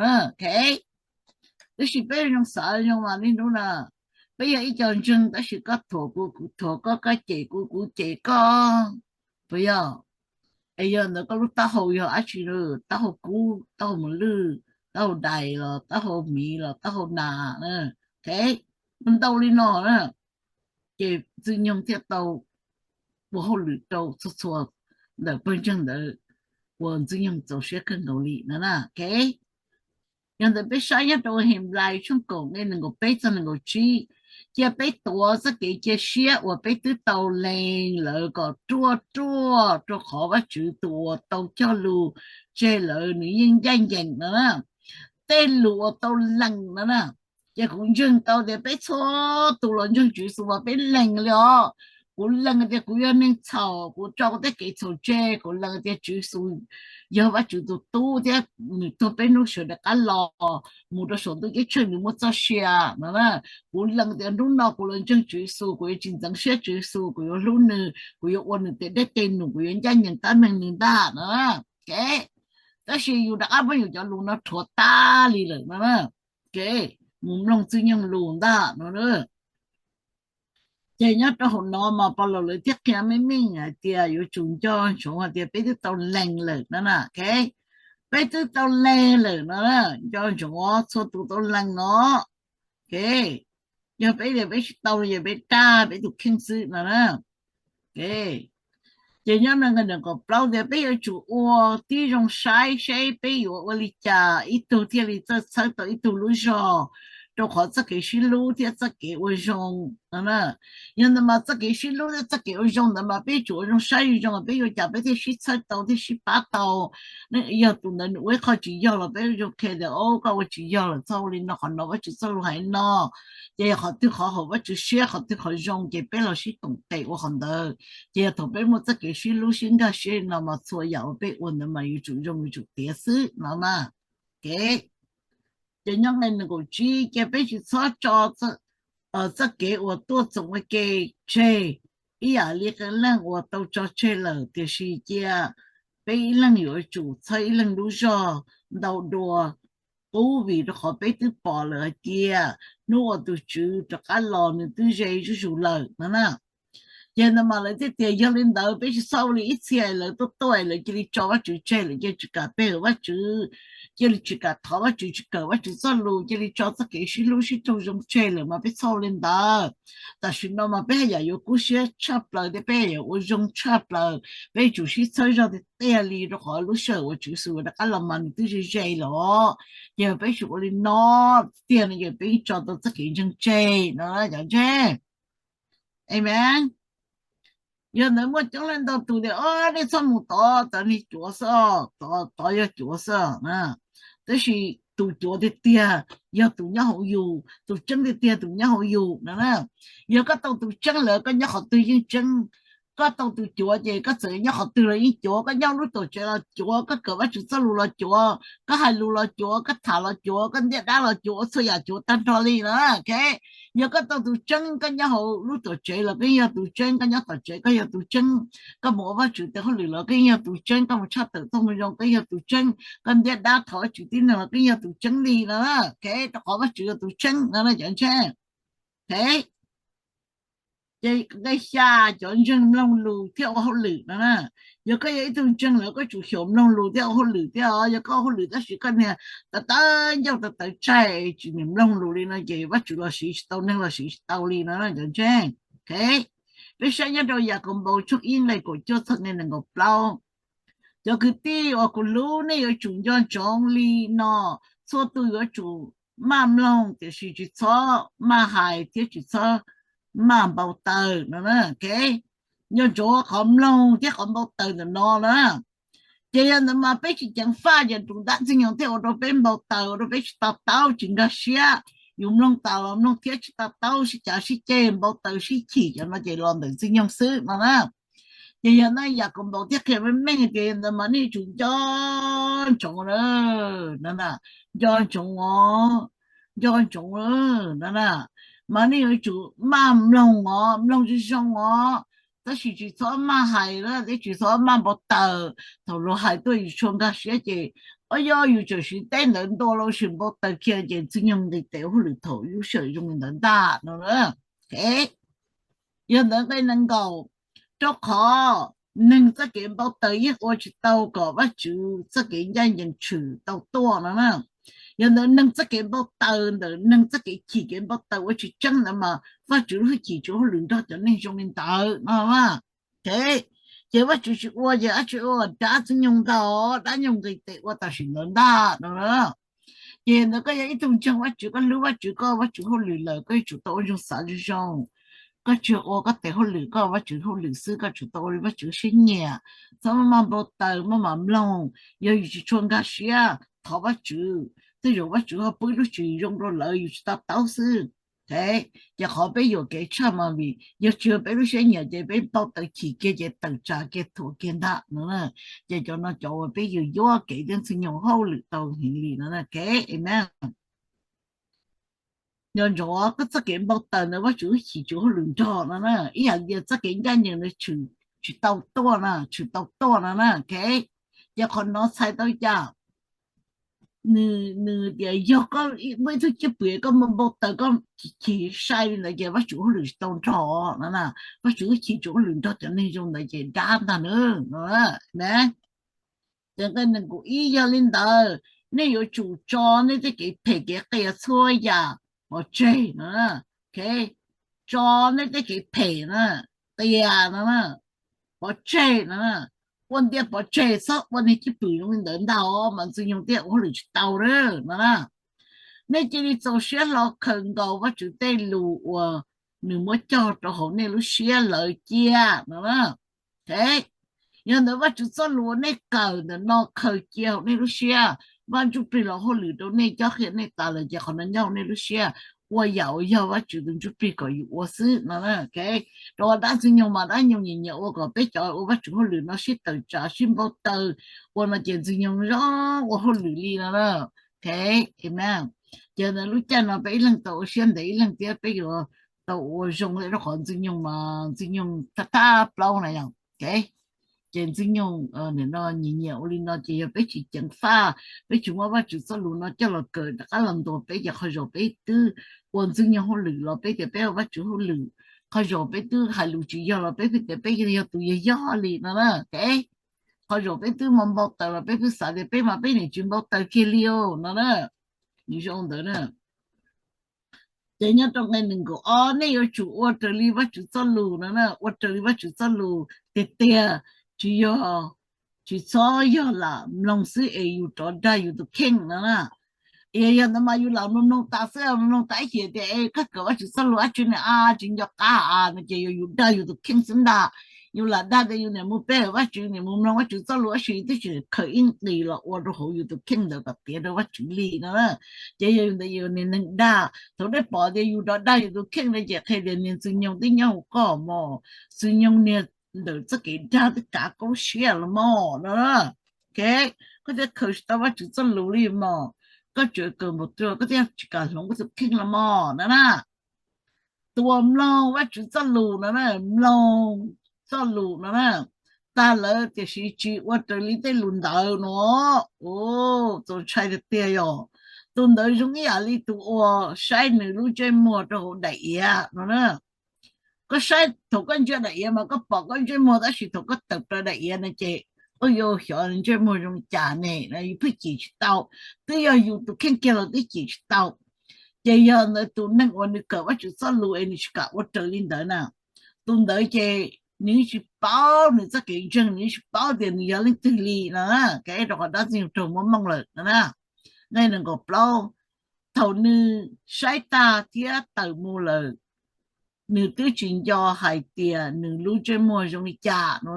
Tab sis peb zoo xav zoo mas niaj hnub no peb yog ib co ntseeg, tab sis koj thuam kuv, kuv thuam koj, koj cem kuv, kuv cem koj, puas yog? Es yog ntawd koj lub taub hau yog dab tsi? Taub hau kub, taub hau mos lwj, taub hau dais los taub hau miv los taub hau nas, ntau li no na. Ces ntxwg nyoog thiaj tau ua hauj lwm rau txhua txhua ntawm pawg ntseeg ntawd uas ntxwg nyoog txaus siab kawg nkaus li no na. Yog ntawd peb saib nyob rau Henplais tshooj kaum nqe nees nkaum peb txog nees nkaum tsib, cia peb tuav txoj kev cia siab uas peb twb tau lees lawm kom ruaj ruaj, rau qhov Vajtswv tus uas tau cog lus tseg lawm nws yeej ncaj ncees no na. Tej lus uas tau lees no na, ces kuv ntseeg tau tias peb txhua tus los ntseeg Tswv Yexus mas peb lees li os. Kuv lees tias kuv yog neeg txhaum, kuv tso kuv tej kev txhaum tseg, kuv lees tias Tswv Yexus yog Vajtswv tus tub thiab nws tuag peb hnub sawv daws qab los mus rau saum ntuj ceeb tsheej nws muaj txoj sia no na. Kuv lees tias hnub no kuv los ntseeg Tswv Yexus, kuv yuav tsis ntxeev siab Tswv Yexus, kuv yuav hlub nws, kuv yuav ua nws tes dej tes num, kuv yuav ncaj ncees tab meeg nws ntag no. Tab sis yus rov qab muab yus cov lus no rhuav tas li lawm no. Mus mloog ntxwg nyoog lus ntag no. Ces nyob rau hauv no mas Paulus lawv thiaj qhia meej meej hais tias yuav tsum nco ntsoov hais tias peb twb tau lees lawm no na. Peb twb tau lees lawm no, nco ntsoov os, txhua tus tau lees os. Yog peb tias peb tsis tau no ces peb raj peb tus kheej xwb no na. Ces nyob no nqe nees nkaum plaub tias peb yuav tsum ua tib zoo saib seb peb yuav ua li cas ib tug thiaj li txawj txhawb tau ib tug lub zog, rau qhov txoj kev sib hlub thiab txoj kev ua zoo no na. Yog ntawd mas txoj kev sib hlub thiab txoj kev ua zoo ntawd mas peb yuav tsum ua zoo saib zoo zoo peb yuav cas peb thiaj sib txhawb tau thiaj sib pab tau. Yog tus ntawd nws ua ib qho tsis yog los peb zoo qhia tias, o, koj ua tsis yog lawm, txhob ua li no, qhov no Vajtswv txoj lus hais li no. Ces yog qhov twg qhov haum Vajtswv siab, qhov twg qhov zoo ces peb los sib koom tes ua qhov ntawd. Ces yog thaum peb muaj txoj kev sib hlub sib nkag siab li no mas txhua yam uas peb ua ntawd mas yuav tsum zoo yuav tsum tiav xwb no na. Ces nyob nqe nees nkaum tsib, ces peb tsis txhob tso txoj kev uas tuaj txoos ua ke tseg, ib yam li qee leej uas tau tso tseg lawm, tiam sis cia peb ib leeg yuav tsum txhawb ib leeg lub zog ntau dua qub, vim rau qhov peb twb pom lawm hais tias hnub uas tus Tswv rov qab los nws twb ze zuj zus lawm no na. Ces ntawd mas lawv thiaj tias yog li ntawd peb tsis txhob ua li ib txhia lawv tuaj tuaj lawv cia li tso Vajtswv tseg, lawv cia li tsis kam pe hawm Vajtswv, cia li tsis kam thov Vajtswv, tsis kawm Vajtswv txoj lus, cia li tso txoj kev sib hlub sib raug zoo tseg lawm mas peb txhob ua li ntawd. Tam sim no mas peb haj yam yuav kub siab tshaj plaws thiab peb haj yam ua zoo tshaj plaws, peb yuav tsum sib txhawb zog tiag tiag li rau qhov lub sij hawm uas Tswv Yexus rov qab los mas nws twb ze ze lawm. Ces peb yuav tsum ua li no tiag no ces peb yeej tso tau txoj kev ntseeg tseg no cov ntseeg. Amen. Yog ntawd muaj coob leej ntau tus tias, o, nej txhob mus tod, tod niag cuav xwb, tod yog cuav xwb na. Tab sis tus cuav tiag tiag yog tus nyob hauv yus, tus tseeb tiag tiag tus nyob hauv yus no na. Yog koj tau tus tseeb lawm koj nyob qhov twg yeej tseeb. Koj tau tus cuav ces koj txawm nyob qhov twg los yeej cuav, koj nyob lub tuam tsev los cuav, koj kawm Vajtswv txoj lus los cuav, koj hais lus los cuav, koj tham los cuav, koj ntiab dab los cuav, ua txhua yam cuav tag nrho li na. Yog koj tau tus tseeb koj nyob hauv lub tuam tsev los koj yog tus tseeb, koj nyob tom tsev koj yog tus tseeb, koj mus ua Vajtswv tes hauj lwm los koj yog tus tseeb, koj mus tshaj tawm txoj moo zoo koj yog tus tseeb, koj ntiab dab thov Vajtswv tib neeg los koj yog tus tseeb li no. Rau qhov Vajtswv yog tus tseeb no cov ntseeg. Ces nqe xya, cov ntseeg mloog lus thiab ua hauj lwm no na. Yog koj yog ib tug ntseeg lawm koj tsum xyaum mloog lus thiab ua hauj lwm thiab os. Yog koj ua hauj lwm tab sis koj niag tawv tawv ncauj tawv tawv tsaig tsis nim mloog lus li no ces Vajtswv los siv tsis tau, neeg los siv tsis tau li no cov ntseeg. Peb saib nyob rau Yakaunpaus tshooj ib nqe kaum cuaj txog nqe nees nkaum plaub. Cov kwv tij uas kuv hlub, nej yuav tsum nco ntsoov li no: txhua tus yuav tsum maj mloog, tiam sis tsis txhob maj hais thiab tsis txhob maj npau taws no. Nco ntsoov qhov mloog thiab qhov npau taws ntawm no na. Ces yog ntawd mas peb tsis ceev faj ces tus dab ntxwg nyoog thiaj ua rau peb npau taws, ua rau peb tsis to taub tsis nkag siab. Yus mloog tas los mloog thiab tsis to taub, sib cav sib ceg npau taws sib chim, cov no ces los ntawm ntxwg nyoog xwb no na. Ces yog no Yakaunpaus thiaj qhia meej meej tias yog ntawd mas nej yuav tsum nco ntsoov na, nco ntsoov os, nco ntsoov na. Mas nej yuav tsum maj mloog os, mloog zoo zoo os, tab sis tsis txhob maj hais na, thiab tsis txhob maj npau taws. Thaum luag hais tuaj yus tsis tshua nkag siab ces, o, yog yus tseem siv teb ntawd ntua los sis npau taws kiag ces ntxwg nyoog nqis tes ua hauj lwm thaum lub sij hawm zoo li ntawd ntag no. Yog ntawd nqe nees nkaum, rau qhov neeg txoj kev npau taws yeej ua tsis tau kom Vajtswv txoj kev ncaj ncees tshwm tau tuaj no na. Yog ntawd neeg txoj kev npau taws ntawm neeg txoj kev chim kev npau taws ua tsis tseeb ntawd mas Vajtswv lub hwj chim tsis ua hauj lwm nrog cov neeg zoo li ntawd no. Ces Vajtswv tsis ua ces dab tsi ua, dab ntxwg nyoog ntag, dab ntxwg nyoog nqis tes ua tam sim ntawd ntag no. Ces ntawd koj yog ib tug ntseeg Vajtswv, koj hlub Vajtswv, koj ua Vajtswv hauj lwm lawm koj yuav tsum tau ua zoo xav zoo zoo. Koj tsis ua koj tes hauj lwm, koj ua Vajtswv hauj lwm xwb, koj tsum tau ua li Vajtswv siab nyiam. Txhob maj maj npau taws, maj mam mloog. Yog yus tsis tshua nkag siab thov Vajtswv, tej zaum Vajtswv ho pub lub tswv yim zoo rau lawv yus tsis to taub xwb. Ces qhov peb yuam kev tshaj mas vim yog tsis yog peb lub siab nyiam ces peb npau taws chim kiag ces tawm tsam kiag thuam kiag ntag no. Ces cov no cov uas peb yus yuam kev thiab ntxwg nyoog hauj lwm tau heev li no. Amen. Nco ntsoov koj txoj kev npau taws ntawd Vajtswv lub hwj chim tsis ua hauj lwm nrog no na, ib yam li txoj kev ncaj ncees ntawd tshwm tsis tau tuaj na, tshwm tau tuaj no na. Ces qhov no txhais tau cas? Nws tias yog koj muaj ib tug cwj pwm koj npau taws koj chim sai li ntawd ces Vajtswv hauj lwm tsis tau nrog no na. Vajtswv lub hwj chim tsis ua hauj lwm nrog cov neeg zoo ntawd ces dab ntag na. Ces nqe nees nkaum ib, yog li ntawd nej yuav tsum tso nej tej kev phem kev qias txhua yam pov tseg no. Tso nej tej kev phem na, qias no, pov tseg no. Ua ntiaj pov tseg, txhob ua niag cwj pwm zoo li ntawd ntag os mas ntxwg nyoog thiaj ua hauj lwm tsis tau no na. Nej cia li txaus siab hlo khaws nkaus Vajtswv tej lus uas nws muab cog rau hauv nej lub siab lawm cia no. Yog ntawd Vajtswv txoj lus uas nej kawm ntawm no khaws cia hauv nej lub siab, Vaj Ntsujplig los hauj lwm rau nej cob qhia nej tas lawm ces qhov no nyob hauv nej lub siab, ua yam uas yog Vajtswv tus Ntsujplig kom yus ua xwb no. Rau qhov dab ntxwg nyoog mas dab ntxwg nyoog nyiam nyiam ua kom peb cov ua Vajtswv hauj lwm no sib tawm tsam sib npau taws ua no ces ntxwg nyoog zoo ua hauj lwm li no. Ces ntawd lub caij no peb ib leeg tau ua siab ntev ib leeg thiab peb yuav tau ua zoo rau qhov Ntxwg Nyoog mas Ntxwg Nyoog thab thab plaub na yom. Ces Ntxwg Nyoog nim no nyiam nyiam ua li no ces yog peb tsis ceev faj, peb tsis muab Vajtswv txoj lus no coj los kawm rov qab los ntuas peb ces qhov zaum peb twb ua Ntxwg Nyoog hauj lwm los peb tias peb ua Vajtswv hauj lwm, qhov zaum peb twb hais lus tsis yog los peb tias peb yog tus yog yog li no na. Qhov zaum peb twb mus npau taws los peb twb xav tias peb mas peb niam tsis npau taws kiag li no na. Nws zoo ntawd na. Ces nyob rau nqe nees nkaum ob, nej yuav tsum ua raws li Vajtswv txoj lus no na, ua raws li Vajtswv txoj lus tiag tiag, tsis yog, tsis txhob yog lam mloog xwb es yus rov dag yus tus kheej no na. Es yog ntawd mas yus lam mloog mloog tas xwb, mloog tas ib chim tias koj kawm Vajtswv txoj lus dab tsi ne, tsis nco qab no ces yog yus dag yus tus kheej xwb ntag. Yus lam dag tias yus niam mus pe Vajtswv, niam mus mloog Vajtswv txoj lus dab tsi twb tsis khaws ib nqis los ua rau hauv yus tus kheej ntawd kom tiav rau Vajtswv li no. Ces yog yus ntawd yus niag neeg dag, thaum nej pom tias yus rov dag yus tus kheej no ces qhia tias niag Ntxwg Nyoog twb nyob hauv koj mog, Ntxwg Nyoog niag ntawm txoj kev dag twb kav koj lub siab los mog no. Koj thiaj khaws tsis tau Vajtswv txoj lus li mog, koj tsuas kawm npaum twg koj thiaj tsis kam hloov koj tus kheej los mog no na. Tus uas mloog Vajtswv txoj lus no na, mloog txoj lus no na, tag lawm tiam sis tsis ua raws li tej lus ntawd no, txaus ntshai tiag tiag yog. Tus ntawd zoo ib yam li tus uas saib nws lub ntsej muag rau hauv daim iav no na. Koj saib thaum koj ntsia daim iav mas koj pom koj ntsej muag tab sis thaum koj tawm plaws daim iav no ces koj yuav xyov ntsej muag zoo li cas ne, yus pheej cim tsis tau. Twb yog yus tus kheej kiag los twb cim tsis tau. Ces yog ntawd tus neeg uas nws kawm Vajtswv txoj lus es nws tsis kam ua raws li ntawd na, tus ntawd ces nws tsis paub nws txoj kev ntseeg, nws tsis paub tias nws yog leej twg li no. Kev rau qhov dab ntxwg nyoog raug muab mooj lawm no na. Nqe nees nkaum plaub, thaum nws saib tag thiab tawm mus lawm, nws twb tsis nco hais tias nws lub ntsej muag zoo li cas no.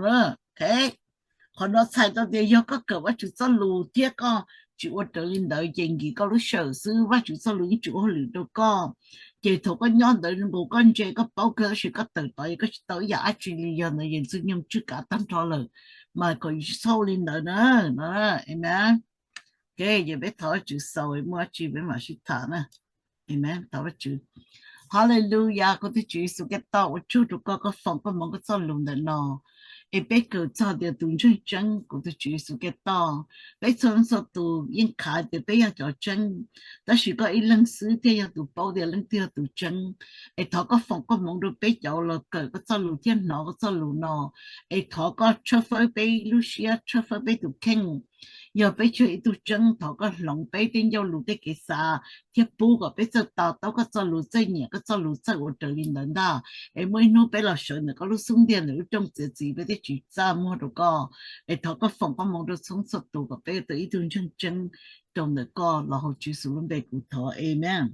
Qhov no txhais tau tias yog koj kawm Vajtswv txoj lus thiab koj tsis ua raws li ntawd ces nkim koj lub sij hawm xwb, Vajtswv txoj lus yeej tsis ua hauj lwm rau koj. Ces thaum koj nyob ntawd zoo nkaus koj ntse koj paub kawg tab sis koj tawm tod koj tsis tau ib yam dab tsi li, yog ntawd yog Ntxwg Nyoog tswj kav tag nrho lawm, mas kom yus tsis txhob ua li ntawd na. Amen. Ces peb thov Vajtswv xaus, muaj dab tsi peb mam sib tham na. Amen, thov Vajtswv. Hallelujah, kuv tus Tswv Yexus Khetos, ua tsaug rau koj, koj foom koj hmoov koj txoj lus ntawm no es peb kawm txog tias tus ntseeg tseeb, kuv tus Tswv Yexus Khetos, peb txhua leej txhua tus yeej khav tias peb yog cov tseeb, tab sis koj ib leeg xwb thiaj yog tus paub tias leej twg yog tus tseeb. Es thov koj foom koj hmoov rau peb cov los kawm koj txoj lus thiab hnov koj txoj lus no. Es thov koj tshawb fawb peb lub siab, tshawb fawb peb tus kheej. Yog peb tsis yog ib tug tseeb, thov koj hloov peb tej ncauj lus tej kev xav thiab pub kom peb txawj to taub koj txoj lus, txawj nyiam koj txoj lus, txawj ua raws li ntawd ntag. Es muaj ib hnub peb los sawv ntawm koj lub xub ntiag ntawm lub rooj txiav txim, peb thiaj tsis txaj muag rau koj. Es thov koj foom koj hmoov rau txhua txhua tus kom peb tau ib tug ntseeg tseeb rau ntawm koj, los hauv Tswv Yexus lub npe kuv thov, amen.